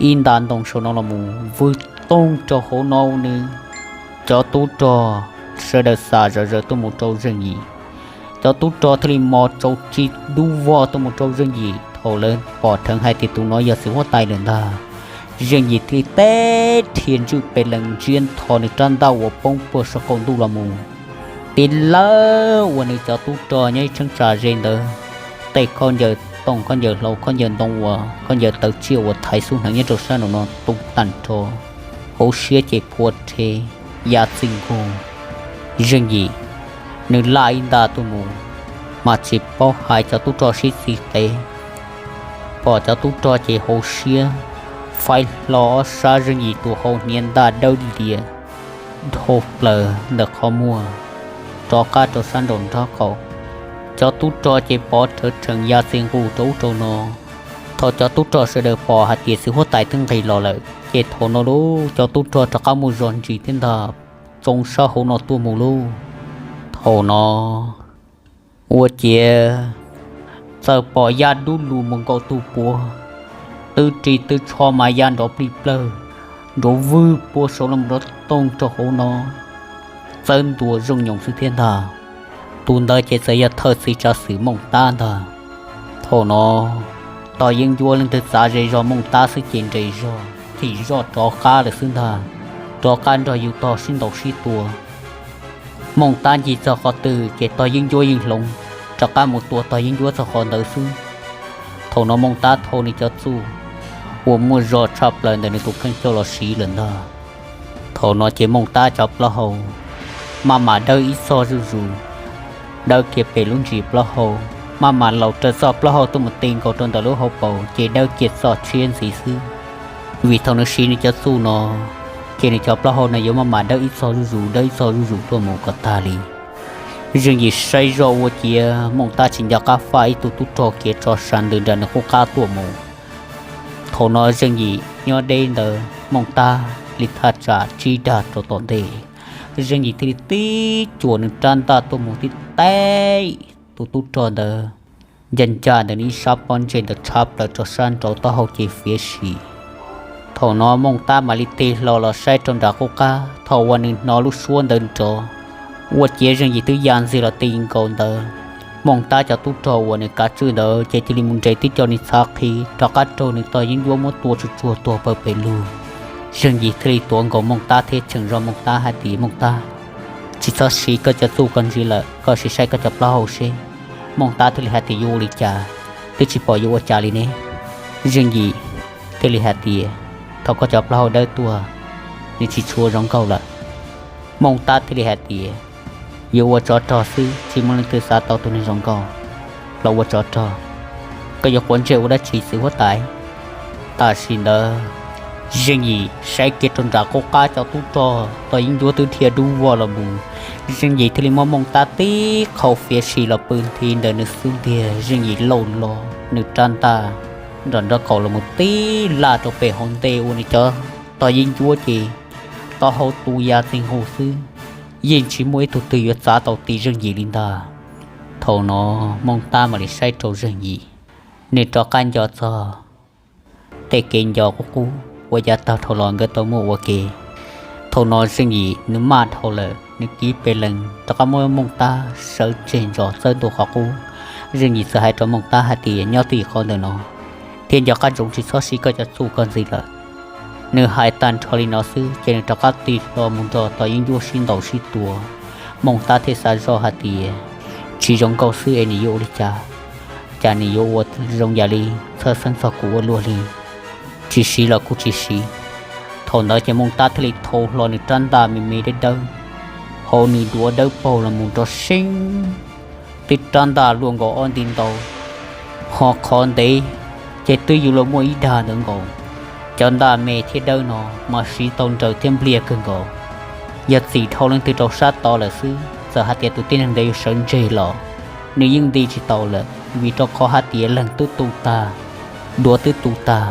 ib nta ntoo saum no los mus vwg toog rau hauv no. Nws cov tub rog sawv daws xav zom zaws tuaj mus rau Zeej Yim. Cov tub rog thiaj li mos tsaus tsis dub vog tuaj mus rau Zeej Yim. Thaum lawv pom dheev hais tias tus no yog txiv huab tais lawm ntag, Zeej Yim thiaj li teb rhia ntswj pes lees ntsiab ntho nws rab ntaj uas poob puag saum qaum ntuj los mus, tib lawv ua nws cov tub rog nyob ib cheeb tsam ze ntawd tej khaub ncaws tooj, khaub ncaws hlau, khaub ncaws ntoo uas khaub ncaws taw tsiaj uas thaiv xub hneev nyob rau sab nraum no tu tag nrho, hauv siab ces phua rhe ya txij nkaus. Zeej Yim nws laj ib nta tuaj mus, mas tsis paub hais cov tub rog sib txig qev, pom cov tub rog ces hauv siab faib hlo ob sab, Zeej Yim tus hau hniav ntaj dawb lias dhau plaws ntawm qhov muag rov qab rau sab nraum nraub qaum. Cov tub rog ces pov rhawv rhees ya txij nkaus rau ub rau no. Thaum cov tub rog sawv daws pom hais tias txiv huab tais twb nqis los lawm, ces thaum no lub cov tub rog rov qab muaj zog ntsis thiab ntag, tsoo sab hauv no tuaj mus lauj. Thaum no ua ciav txawm pom ya dub lug mus nkaus tus puav, twb ris twb tsho mas ya nrov plig plawg, nrov vwg puag saud los nrov toog rau hauv no, txawb ntua zooj nyoos xwb thiab ntag. Tus ntawd ces txawm yog thawj txiv tsav xwm Mooj Tab ntag. Thaum no Tog Yeeb Ncuab leej twg txav ze zog Mooj Tab xwb ces nres zog thim zoj rov qab lawm xwb ntag, rov qab nrog yus Tog sib ntaus sib tua. Mooj Tab ncig txog qhov twg ces Tog Yeeb Ncuab yeej hloov, rov qab mus tua Tog Yeeb Ncuab txog qhov ntawd xwb. Thaum no Mooj Tab thau nws cov txuj uas muaj zog tshaj plaws ntawm nws tus kheej coj los siv lawm ntag. Thaum no ces Mooj Tab cov plaub hau maj mam dawb ib txog zuj zus, dawb kiag pem lub ntsis plaub hau, maj mam laus raws txoj plaub hau tuaj mus ti nkaus rau ntawm lub hauv paus ces dawb kiag txoj tshiab ntxiv xwb. Vim thaum nws siv nws cov txuj no, ces nws cov plaub hau no yuav maj mam dawb ib txog zuj zus, dawb ib txog zuj zus tuaj mus kom tag li. Zeej Yim saib zoj ua ciav Mooj Tab tsis nco qab faj ib tug tub rog khiav tso sas ntws nram nws qub qab tuaj mus. Thaum no Zeej Yim nyob deb ntawd, Mooj Tab li thaj tsam tsib dag rau tom ntej, Zeej Yim thiaj li tib cuam nws rab ntaj tuaj mus tib teb tus tub rog ntawd, ncaj ncaj ntawm nws ib sab pob ntseg ntawd tshab plaws rau sab nraud taub hau ces fiav sim. Thaum no Mooj Tab mam li tig hlo los saib rau nram qub qab, thaum uas nws hnov lub suab ntawd nrov, ua ciav Zeej Yim twb ya ntxiag los ti nkaus ntawd. Mooj Tab cov tub rog uas nws kav tswj ntawd ces cia li mus nres tib co nws txhav qhi rov qab raug nws Tog Yeeb Ncuab muab tua tsuag tsuag tuag pawg pes lug. Zeej Yim thiaj li tuav nkaus Mooj Tab thiab tseem zog Mooj Tab hais tias, Mooj Tab, tsis txhob siv koj cov txuj ko ntxiv lawm, koj sim saib koj cov plaub hau seb. Mooj Tab thiaj li hais tias, Yuav ua li cas? Twb tsis pom yuav ua cas li ne. Zeej Yim thiaj li hais tias, Thaum koj cov plaub hau dawb tuaj, nws tsis tshua zoo nkauj lawm. Mooj Tab thiaj li hais tias, Yuav ua tsov rog xwb, tsis muaj leej twg xav tau tus neeg zoo nkauj los ua tsov rog. Koj yuav quav ntsej ua dab tsi txiv huab tais? Tam sim ntawd Zeej Yim saib kiag rau nram qub qab cov tub rog Tog Yeeb Ncuab twb dhia dub vog los mus. Zeej Yim thiaj li muab Mooj Tab tib qho fiav sim los pw nthi ntawm nws xub ntiag. Zeej Yim lauj lo nws rab ntaj nram nraub qaum los mus tib laj rau pem hauv ntej ua nws cov Tog Yeeb Ncuab ces taub hau tu ya txij nkaus xwb, yeej tsis muaj ib tug twg yuav txav tau ti Zeej Yim li ntag. Thaum no Mooj Tab mam li saib rau Zeej Yim, nws rov qab nco txog tej kev nco qub qub uas yav tag dhau los nkawd tau muaj ua ke. Thaum no Zeej Yim nws maj dhau lawm, nws kiv pes lees rov qab muab Mooj Tab sawv tseg ntsos txawb ntua qhov qub. Zeej Yim txawm hais rau Mooj Tab hais tias, Nyob twj ywm qhov ntawm no thiab, nco qab ntsoov tsis txhob siv koj cov txuj koj ntxiv lawm. Nws hais tag nrho li no xwb ces nws rov qab tig hlo mus nrog Tos Yeeb Ncuab sib ntaus sib tua. Mooj Tab thiaj xav zoj hais tias, Tsis zoo nkauj xwb es nws yuav ua li cas? Cas nws yuav ua zoo yam li txhawj xeeb txog kuv ua luaj li? Tsis siv los kuj tsis siv. Thaum ntawd ces Mooj Tab thiaj li thau hlo nws rab ntaj me me dawb dawb hauv nws duav dawb paug los mus nrov seeb, twb rab ntaj luaj nkaus ob nti ntau, ho qhov ntev ces twb yuav luag muaj ib dag ntawd nkaus. Cov ntaj me thiab dawb no mas siv tau nrawm thiab npliag kawg nkaus. Yog txim dhau leej twg rau sab tod lawm xwb, txawm hais tias tus tib neeg ntawd yuav sawv ntseg los nws yeej nti tsis tau lawm, vim rau qhov hais tias leeg twb tu tag, duav twb tu tag,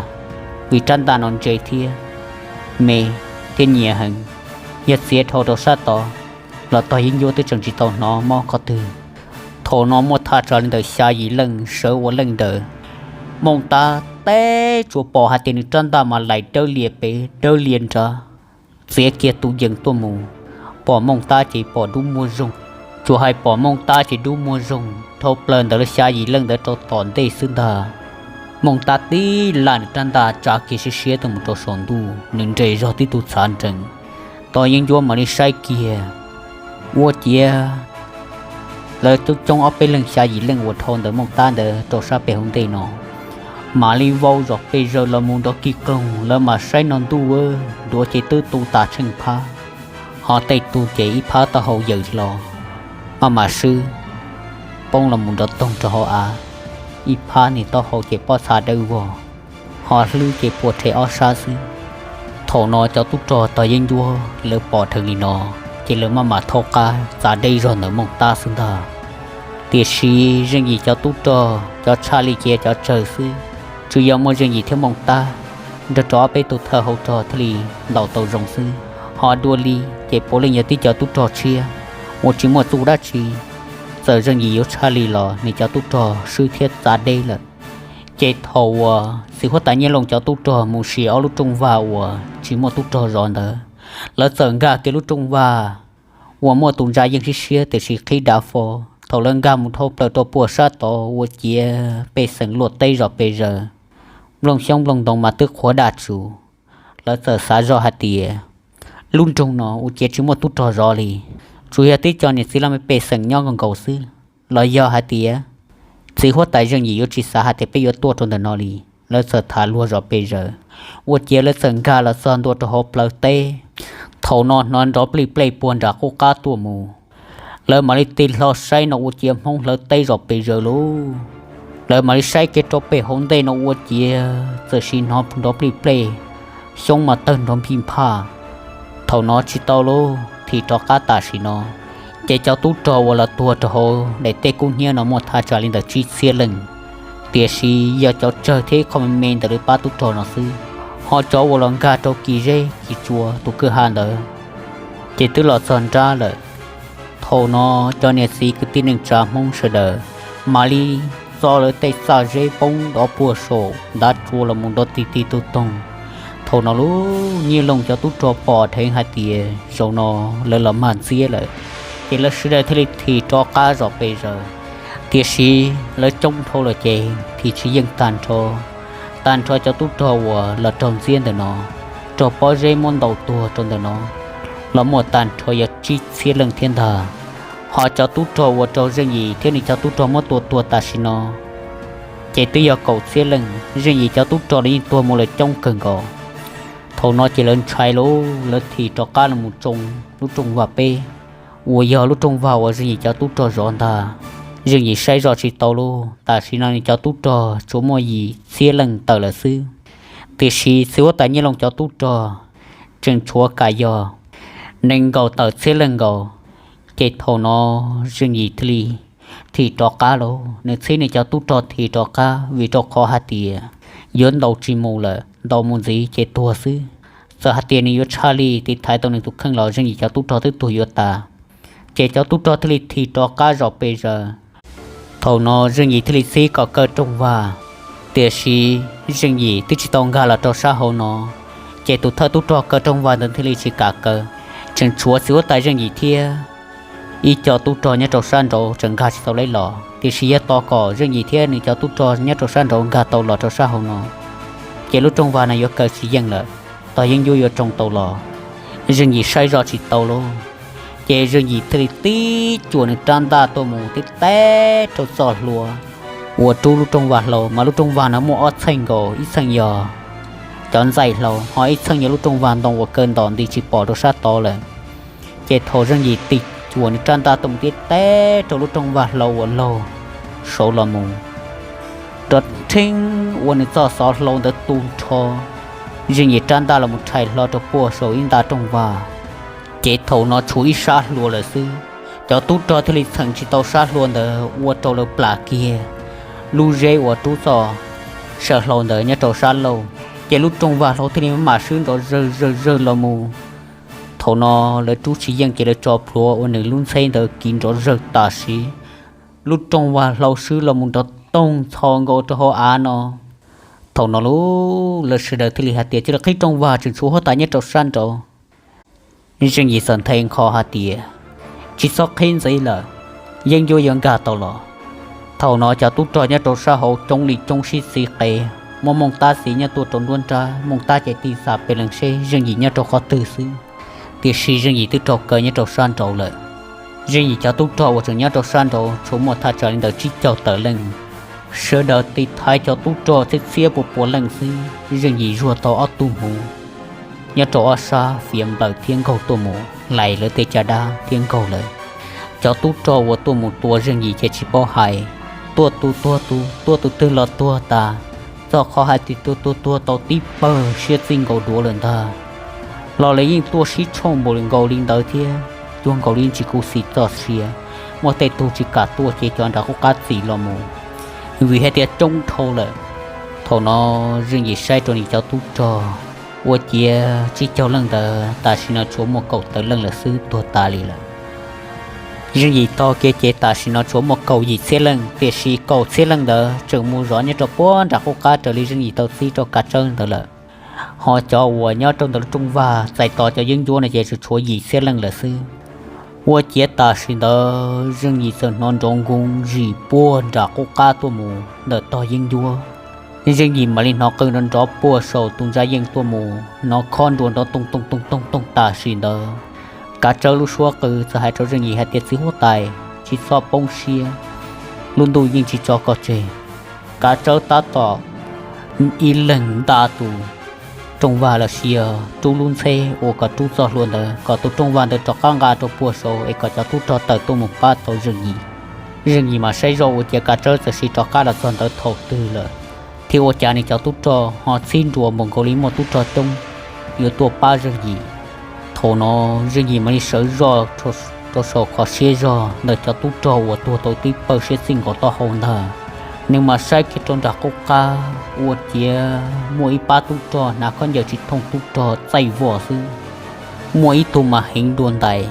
vim rab ntaj no ntse thiab me thiab nyias heev. Yog txiav dhau rau sab tod los Tos Yeeb Ncuab twb tseem tsis tau hnov mob qhov twg. Thaum no muaj thaj tsam li ntawm xya yim leej sawv ua leej ntawd. Mooj Tab teb tsuas pom hais tias nws rab ntaj mas laim dawb lias pem dawb lias nrad, txiav kiag tus yees tuaj mus, pom Mooj Tab ces pom dub muag zoog. Tsuas hais pom Mooj Tab ces dub muag zoog dhau plaws ntawd lawv xya yim leej ntawd rau tom ntej xwb ntag. Mooj Tab tib laj nws rab ntaj tsa kiag siab siab tuaj mus rau saum ntuj, nws nres zog tib tug txhav nrees. Tos Yeeb Ncuab mam li saib kiag, ua ciav lawv coob coob ob peb leeg xya yim leej uas dhau ntawm Mooj Tab ntawd rau sab pem hauv ntej no mam li vau zom pes zaws los mus nrov kig kloog. Lawv mam saib no ntuj, duav ces twb tu tas tsheej phab, ho tej tug ces ib phab taub hau yawm hlo, maj mam swb poob los mus nrov toog rau hauv av, ib phab niag taub hau ces pob txha dawb vog, ho hlwb ces pua rhe ob sab xwb. Thaum no cov tub rog Tos Yeeb Ncuab lawv pom dheev li no, ces lawv maj mam thaub qab txav deb zog ntawm Mooj Tab xwb ntag. Tiam sis Zeej Yim cov tub rog cov tshaj li ces cov tsawg xwb, tsuas yog muaj Zeej Yim thiab Mooj Tab nrog rau ob peb tug thawj hauv rog thiaj li ntaus tau zoo xwb. Ho dua li ces puav leej yog tib cov tub rog tshiab uas tsis muaj txuj dab tsi. Txawm Zeej Yim yuav tshaj li los nws cov tub rog swb thiab txav deb lawm. Ces thaum uas txiv huab tais Nyiaj Looj cov tub rog mus sim ob lub rooj vag uas tsis muaj tub rog zov ntawd, lawv txawm nkag kiag lub rooj vag uas muaj tus ntsa yeej siab siab tiam sis qhib dav fo. Thaum lawv nkag mus dhau plaws rau puag sab tod ua ciav pej xeem luaj teb zom pes zaws, nplooj xyoob nplooj ntoo mas twb qhuav daj tsuv. Lawv txawm xav zoj hais tias, lub nroog no ua ciav tsis muaj tub rog zov li, tsuas yog tib co niam txiv laj mej pej xeem nyob nkaus nkaus xwb. Los yog hais tias txiv huab tais Zeej Yim yuav tsis xav hais tias peb yuav tuaj rau ntawm no li. Lawv txawm tham luag zom pes zaws, ua ciav lawv txawm nkag los txog ntua rau hauv plawv teb. Thaum no hnov nrov plij plej puag nram qub qab tuaj mus, lawv mam li tig hlo saib no ua ciav Hmoob hlawv teb zom pes zaws lauj. Lawv mam li saib kiag rau pem hauv ntej no ua ciav txawm sim hnov nrov plij plej, xyoob mas tawg nrov npij nphaj. Thaum no tsis tau lauj, thim rov qab tam sim no. Ces cov tub rog uas los tuag rau hauv daim teb kub hnyiab no muaj thaj tsam li ntawm tsib txhiab leej, tiam sis yog cov tsawg thiab ib qho me me ntawm lub pab tub rog no xwb. Ho cov uas los nkag rau kis zeb kis tsua tus kwj ha ntawd ces twb los txog nrab lawm. Thaum no cov niam txiv kwv tij neej tsa Hmoob sawv daws mam li txo lawv tej txaj zeb poob dov puag saum ntav tsua los mus nrov tig tig tug toog. Thaum no lub Nyiaj Looj cov tub rog pom dheev hais tias zaum no lawv los mag ntxiab lawm, ces lawv sawv daws thiaj li thim rov qab zom pes zaws. Tiam sis lawv coob dhau lawm ces thim tsis yeej tag nrho. Tag nrho cov tub rog uas los raug ntxiab ntawm no, raug pob zeb muab ntaus tuag rau ntawm no, los muaj tag nrho yog tsib txhiab leej thiab ntag. Ho cov tub rog uas raug Zeej Yim thiab nws cov tub rog muab tua tuag tam sim no ces twb yog kaum txhiab leej. Zeej Yim cov tub rog los yeej tuag mus lawm coob kawg nkaus. Thaum no ces lawv ntshai lauj, lawv thim rov qab los mus tsoo lub rooj vag peb, uas yog lub rooj vag uas Zeej Yim cov tub rog zov ntag. Zeej Yim saib zoj tsis tau lauj, tam sim no nws cov tub rog tsuas muaj yim txhiab leej tawm lawm xwb. Tiam sis txiv huab tais Nyiaj Looj cov tub rog tseem tshuav kam yog nees nkaum tawm txhiab leej nkaus. Ces thaum no Zeej Yim thiaj li thim rov qab lauj, nws txib nws cov tub rog thim rov qab vim rau qhov hais tias yuav ntaus tsis mus lawm, ntaus mus ntxiv ces tuag xwb. Txawm hais tias nws yuav tshaj li tiv thaiv tau nws tus kheej los Zeej Yim cov tub rog twb tuag yuav tas. Ces cov tub rog thiaj li thim rov qab zom pes zaws. Thaum no Zeej Yim thiaj li txib kom kaw rooj vag, tiam sis Zeej Yim twb tsis tau nkag los rau sab hauv no, ces tus thawj tub rog kaw rooj vag ntawd thiaj li tsis kam kaw. Tseem tshuav txiv huab tais Zeej Yim thiab ib co tub rog nyob rau sab nraud tseem nkag tsis tau lawm los, tiam sis yog tos kom Zeej Yim thiab nws cov tub rog nyob rau sab nraud nkag tau los rau sab hauv no, ces lub rooj vag no yuav kaw tsis yeej lawm. Tog Yeeb Ncuab yuav tsoo tau los, Zeej Yim saib zoj tsis tau lauj. Ces Zeej Yim thiaj li tib cuam nws rab ntaj tuaj mus tib teb rau txoj hlua uas rub lub rooj vag hlau, mas lub rooj vag no muaj ob txheej nkaus, ib txheej yog cov ntxaij hlau, ho ib txheej yog lub rooj vag ntoo uas kaw ntom nti tsis pom rau sab tod lawm. Ces thaum Zeej Yim tig cuam nws rab ntaj tuaj mus tib teb rau lub rooj vag hlau uas laug saud los mus, rov rheeb ua nws txoj xov hlau ntawd tu nrho, Zeej Yim rab ntaj los mus rhais hlo rau puag saum ib nta rooj vag. Ces thaum no tshuav ib sab hlua lawm xwb, cov tub rog thiaj li txheem tsis tau sab hlua ntawd ua rau lawv plam kiag lub zeb uas rub txoj saw hlau ntawd nyob rau sab laug. Ces lub rooj vag hlau thiaj li mam swb nrov zawg zawg zawg los mus. Thaum no lawv rub tsis yeej ces lawv tso plhuav ua nws lub ntxheb ntawd kiv nrov zawg tam sim, lub rooj vag hlau swb los mus nrov toog ntxhov nkaus rau hauv av no. Thaum no lub lawv sawv daws thiaj li hais tias cia li qhib rooj vag, tseem tshuav huab tais nyob rau sab nraud. Zeej Yim txawm nthe nkho hais tias, tsis txhob qhib ntxiv lawm, Yeeb Ncuab yuav nkag tau los. Thaum no cov tub rog nyob rau sab hauv coob li coob sib txiv qe, muaj Mooj Tab txiv nyob tuaj rau nruab nrab, Mooj Tab ces tig xa pes leeg seb Zeej Yim nyob rau qhov twg xwb, tiam sis Zeej Yim twb raug kaw nyob rau sab nraud lawm. Zeej Yim cov tub rog uas tseem nyob rau sab nraud tshuav muaj thaj tsam li ntawm tsib caug tawm leej, sawv daws tig thaiv cov tub rog txhiab txhiab pua pua leej xwb, Zeej Yim zuag tau ob tug hmuv nyob rau ob sab fiav nplawm thiab nkaug tuaj mus hlais lawv tej caj dab thiab nkaug lawm. Cov tub rog uas tuaj mus tua Zeej Yim ces tsis paub hais, tuaj tus tuag tus, tuaj tus twg los tuag tas, txog qhov hais tias tus tuag tuag tau tib pawg siab txij nkaus duav lawm ntag los lawv yeej tuaj sib tshooj npaum li nkaus li ntawd thiab, cuag nkaus li tsis khuv xim txoj sia. Muaj tej tug tsis kam tuaj ces cov nram qub qab txim los mus, vim hais tias coob dhau lawm. Thaum no Zeej Yim saib rau nws cov tub rog, ua ciav tsib caug leej ntawd tam sim no tshuav muaj kaum tawm leej lawm xwb, tuag tas li lawm. Zeej Yim tog kiag ces tam sim no tshuav muaj kaum yim txhiab leej, tiam sis kaum txhiab leej ntawd tseem mus zov nyob rau puag nram qub qab raws li Zeej Yim tau txib rau Kav Tsawb ntawd lawm. Ho cov uas nyob rau ntawm lub rooj vag txais tos cov yeeb ncuab no ces tsuas tshuav yim txhiab leej lawm xwb. Ua ciav tam sim ntawd Zeej Yim txawm hnov nrov nkoos zim puag nram qub qab tuaj mus ntawm tog yeeb ncuab. Zeej Yim mam li hnov qw nrov nrov puag saum tus ntsa yeej tuaj mus, hnov khob nruas nrov toog toog toog toog toog tam sim ntawd. Kav Tsawb lub suab qw txawm hais rau Zeej Yim hais tias, txiv huab tais, tsis txhob poob siab, lub ntuj yeej tsis tso koj tseg. Kav Tsawb tab tom ib leeg nta tus rooj vag los sis yog rub lub ntxheb uas kom rub txoj hlua ntawd kom tus rooj vag ntawd rov qab nqa rau puag saud es kom cov tub rog tawm tuaj mus pab tau Zeej Yim. Zeej Yim mas saib zoj ua ciav Kav Tsawb txawm sim rov qab los txog ntawd thaum twg lawm, thiab ua cas nws cov tub rog ho txhib nruas npaum nkaus li muaj tub rog coob yuav tuaj pab Zeej Yim. Thaum no Zeej Yim mam li sawv zoj rau saum qhov siab zog ntawm cov tub rog uas tuag tau tib pawg siab txij nkaus taub hau ntag. Nws mas saib kiag rau nram qub qab ua ciav muaj ib pab tub rog hnav khaub ncaws tsis thooj tub rog txaij vog xwb. Muaj ib tug mas heev dua ntais,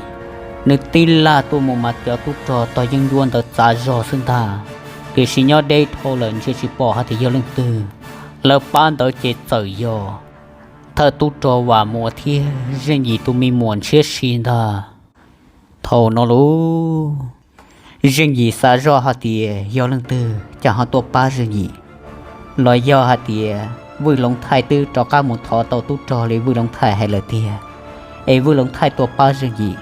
nws tib laj tuaj mus mas cov tub rog tog yeeb ncuab ntawd txav zog xwb ntag. Tiam sis nyob deb dhau lawm ntsia tsis pom hais tias yog leej twg. Lawv pab ntawd ces txawm yog thawj tub rog Vam Muas thiab Zeej Yim tus me muam Ntshiab Si ntag. Thaum no lauj, Zeej Yim xav zoj hais tias yog leej twg cas ho tuaj pab Zeej Yim, los yog hais tias Vwj Loov Thaij twb rov qab mus thov tau tub rog li Vwj Loov Thaij hais lawm tiag, es Vwj Loov Thaij tuaj pab Zeej Yim.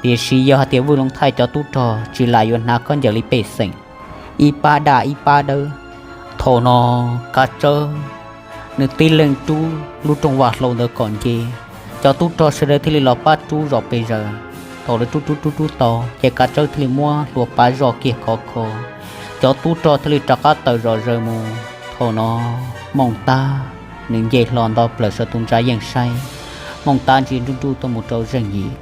Tiam sis yog hais tias Vwj Loov Thaij cov tub rog tsis lam yuav hnav khaub ncaws li pej xeem, ib pab daj ib pab dawb. Thaum no Kav Tsawb nws tib leeg rub lub rooj vag hlau ntawd kom nce, cov tub rog sawv daws thiaj li los pab rub zom pes zaws. Thaum lawv rub rub rub rub tau ces Kav Tsawb thiaj li muab hlua pav zoj kiag khov kho, cov tub rog thiaj li rov qab tawm zom zaws mus. Thaum no Mooj Tab nws nce hlo nto plaws saum tus ntsa yeej saib. Mooj Tab ntsia nruj nruj tuaj mus rau Zeej Yim,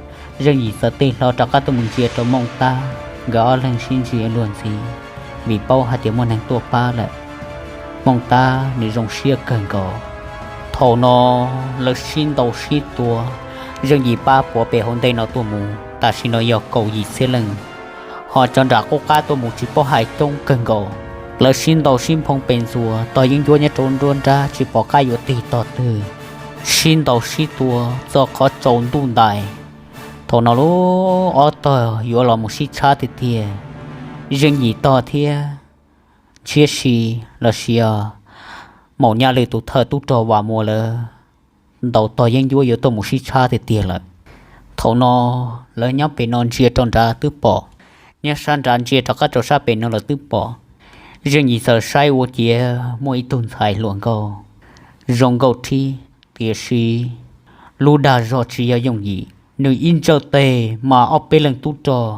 Zeej Yim txawm tig hlo rov qab tuaj mus ntsia rau Mooj Tab, nkawd ob leeg sib ntsia luag ntxhi, vim paub hais tias muaj neeg tuaj pab lawm. Mooj Tab nws zoo siab kawg nkaus. Thaum no lawv sib ntaus sib tua, Zeej Yim pab puav pem hauv ntej no tuaj mus tam sim no yog kaum yim txhiab leej, ho cov nram qub qab tuaj mus tsis paub hais coob kawg nkaus. Lawv sib ntaus sib nphoo pes ntxuas, tog yeeb ncuab nyob rau nruab nrab tsis pom qab yuav tig tog twg. Sib ntaus sib tua txog qhov tsaus ntuj ntais, Thaum no lub ob tog yuav los mus sib tshab tiag tiag, Zeej Yim tog thiab Ntshiab Si los sis os Maum Nyaj Lwm tus thawj tub rog Vam Muas lawv ntaus tog yeeb ncuab yuav tuaj mus sib tshab tiag tiag lawm. Thaum no lawv nyob pem no ntsia rau nrad twb pom, nyob sab nrad ntsia rov qab rau sab pem no lawv twb pom. Zeej Yim txawm saib ua ciav muaj ib tug ntxhais hluas nkauj zoo nkauj thib, tiam sis lub dag zog tsis yog yooj yim, nws ib ntsawj teg mas ob peb leeg tub rog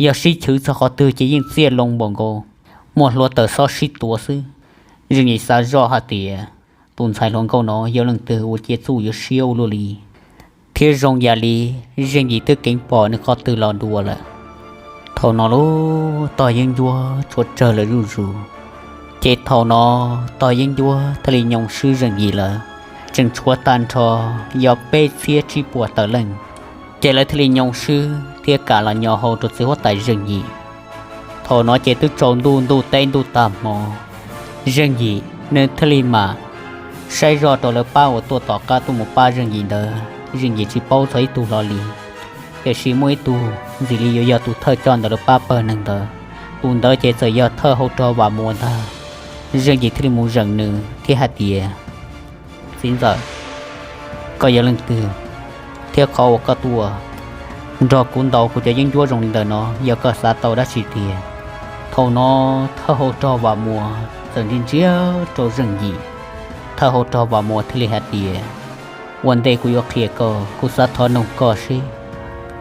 yog sib chwv txog qhov twg ces yeej txiaj loo npaum nkaus, muaj hlua taws xob sib tuav xwb. Zeej Yim xav zoj hais tias tus ntxhais hluas nkauj no yog leej twg ua ciav txuj yuav siab ua luaj li, thiab zoo yam li Zeej Yim twb keev pom nws qhov twg los dua lawm. Thaum no lub tog yeeb ncuab tshuav tsawg lawm zuj zus, ces thaum no tog yeeb ncuab thiaj li nyoo swb Zeej Yim lawm, tseem tshuav tag nrho yog peb txhiab tsib puas tawm leej. Ces lawv thiaj li nyoo swb thiab kam los nyo hau rau txiv huab tais Zeej Yim. Thaum no ces twb tsaus ntuj, ntuj teb ntuj tag hmo, Zeej Yim nws thiaj li mam saib zoj rau lawv pab uas tuaj tom qab tuaj mus pab Zeej Yim ntawd, Zeej Yim tsis paub txog ib tug hlo li. Tiam sis muaj ib tug ntxim li yuav yog tus thawj coj ntawm lawv pab pawg neeg ntawd, tus ntawd ces txawm yog thawj hau rog Vam Muas ntag. Zeej Yim thiaj li mus zeem nws thiab hais tias, Txiv ntxawm, koj yog leej twg, thiab qhov uas koj tuaj nrog kuv ntaus kuv cov yeeb ncuab zoo li ntawm no yog koj xav tau dab tsi tiag? Thaum no thawj hau rog Vam Muas txawm ntsia ntsia rau Zeej Yim. Thawj hau rog Vam Muas thiaj li hais tias, Ua ntej kuv yuav qhia koj, kuv xav thov noog koj seb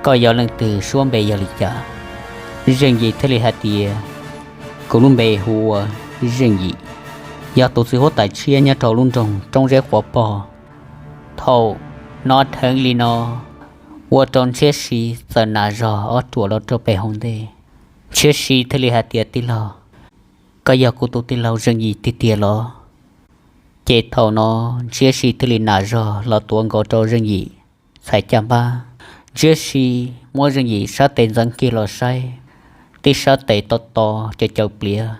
koj yog leej twg, suab npe yog li cas? Zeej Yim thiaj li hais tias, Kuv lub npe hu ua Zeej Yim, yog tus txiv huab tais tshiab nyob rau lub nroog Roob Zeb Quav Pog. Thaum no dheev li no, ua rau Ntshiab Si txawm nas zog ob ruam los rau pem hauv ntej. Ntshiab Si thiaj li hais tias, Tij laug, koj yog kuv tus tij laug Zeej Yim tiag tiag los? Ces thaum no Ntshiab Si thiaj li nas zog los tuav nkaus rau Zeej Yim txhais caj npab. Ntshiab Si muab Zeej Yim sab tes ntxeev kiag los saib, tib sab tes to to caws caws pliav,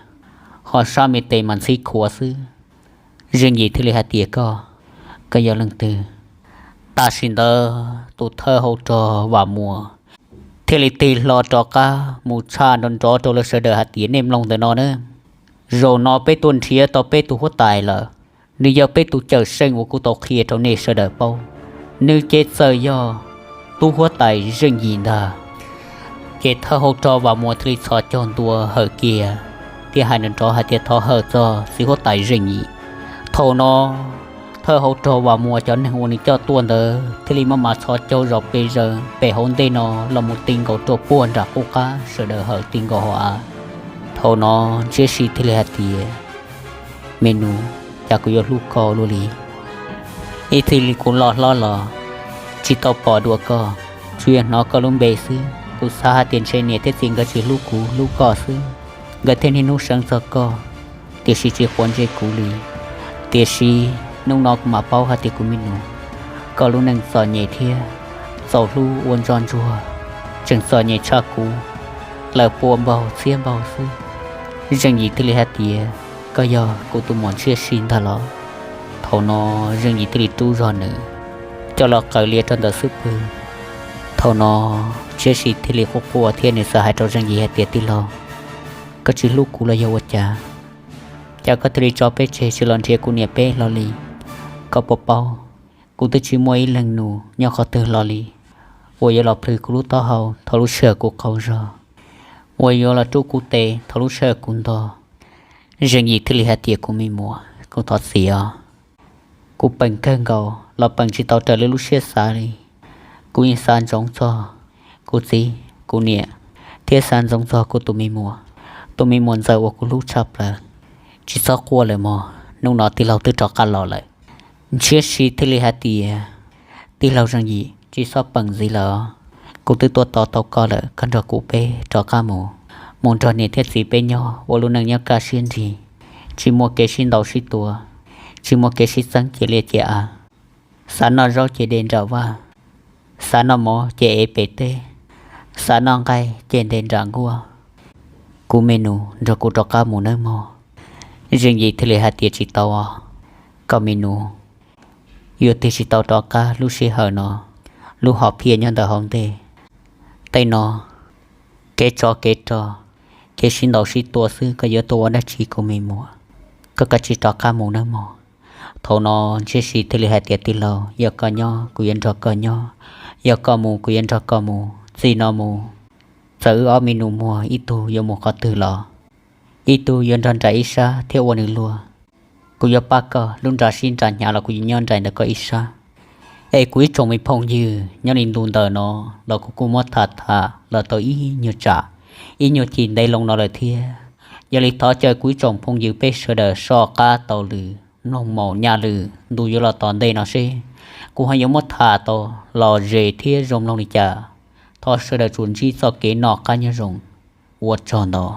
ho sab me tes mas ntxhib khuav xwb. Zeej Yim thiaj li hais tias, Koj, koj yog leej twg? Tam sim ntawd tus thawj hau rog Vam Muas thiaj li tig hlo rov qab mus tshaj nrov nrov rau lawv sawv daws hais tias, Nej mloog ntawm no na, zaum no peb tuaj nrhiav tau peb tus huab tais lawm. Nws yog peb tus cawm seej uas kuv tau qhia rau nej sawv daws paub, nws ces txawm yog tub huab tais Zeej Yim ntag. Ces thawj hau rog Vam Muas thiaj li txhos caug ntua hawm kiag thiab hais nrov nrov hais tias, Thov hawm txog txiv huab tais Zeej Yim. Thaum no thawj hau rog Vam Muas cov neeg uas nws coj tuaj ntawd thiaj li maj mam txhos caug zom pes zaws pem hauv ntej no los mus ti nkaus rau puag nram qub qab, sawv daws hawm ti nkaus hauv av. Thaum no Ntshiab Si thiaj li hais tias, Me nus, cas kuv yuav hlub koj luaj li? Ib txij li kuv loj hlob los tsis tau pom dua koj, tsuas yog hnov koj lub npe xwb. Kuv xav hais tias ntshe niam thiab txiv nkawd tsis hlub kuv, hlub koj xwb, nkawd thiaj niaj hnub seev txog koj, tiam sis tsis quav ntsej kuv li. Tiam sis hnub no kuv mam paub hais tias kuv me nus, koj lub neej txom nyem thiab txaus hlub ua ntso ntsuag, tseem txom nyem tshaj kuv lawm pua npaug txhiab npaug xwb. Zeej Yim thiaj li hais tias, Koj yog kuv tus muam Ntshiab Si ntag los? Thaum no Zeej Yim thiaj li rub zog nws coj los qaws lias rau ntawm xub pwg. Thaum no Ntshiab Si thiaj li quaj quaj thiab nws txawm hais rau Zeej Yim hais tias, Tij laug, koj tsis hlub kuv los yog ua cas? Cas koj thiaj li tso peb tseg tsis los nrhiav kuv niam peb hlo li? Koj puas paub, kuv twb tsis muaj ib leeg nus nyob qhov twg hlo li uas yuav los plhws kuv lub taub hau thaum lub sij hawm kuv qaug zog, uas yuav los rub kuv tes thaum lub sij hawm kuv ntog. Zeej Yim thiaj li hais tias, Kuv me muam, kuv thov txim os. Kuv peem kawg nkaus los peem tsis tau raws li lub siab xav li. Kuv yeej xav ntsoov txog kuv txiv, kuv niam, thiab xav ntsoov txog kuv tus me muam, tus me muam ntxawm uas kuv hlub tshaj plaws. Tsis txhob quaj lawm mog, hnub no tij laug twb rov qab los lawm. Ntshiab Si thiaj li hais tias, Tij laug Zeej Yim, tsis txhob peem ntxiv lawm os. Kuv twb tuaj tos tau koj lawm, koj nrog kuv peb rov qab mus, mus nrog niam thiab txiv peb nyob ua lub neej nyob kaj siab nrig, tsis muaj kev sib ntaus sib tua, tsis muaj kev sib txeeb cia liaj cia av. Xav noj zaub ces de nram vaj, xav noj mov ces ev pem teb, xav noj nqaij ces nte nram nkuaj. Kuv me nus, nrog kuv rov qab mus nawb mog. Zeej Yim thiaj li hais tias, Tsis tau os, koj me nus, yuav tig tsis tau rov qab lub sij hawm no, lub hom phiaj nyob ntawm hauv ntej. Tej no kev tsov kev rog, kev sib ntaus sib tua xwb, koj yuav tuaj ua dab tsi kuv me muam? Koj kav tsij rov qab mus nawb mog. Thaum no Ntshiab Siv thiaj li hais tias, Tij laug, yog koj nyob kuv yuav nrog koj nyob, yog koj mus kuv yuav nrog koj mus. Txij no mus, txawm wb ob me nus muag ib tug yuav mus qhov twg los ib tug yuav nrog nraim ib sab thiab ua nws luag. Kuv yuav pab koj, lub nra sib nra hnyav los kuv yuav nyob nraim ntawm koj ib sab. Es kuv ib tsoom me phooj ywg nyob li ntu ntawm no los kuv kuj muab tham tham los tau ib nyuag tsam, ib nyuag chim ntev loo no lawm thiab. Yog li thov caw kuv ib tsoom phooj ywg peb sawv daws soj qab taug lw, mloog maum nyaj lw, ntu yuav los tom ntej no seb kuv ho yuav muab tham tau los ze thiab zoo mloog li cas. Thov sawv daws tsuas ntsib txoj kev noj qab nyob zoo. Ua tsaug ntau.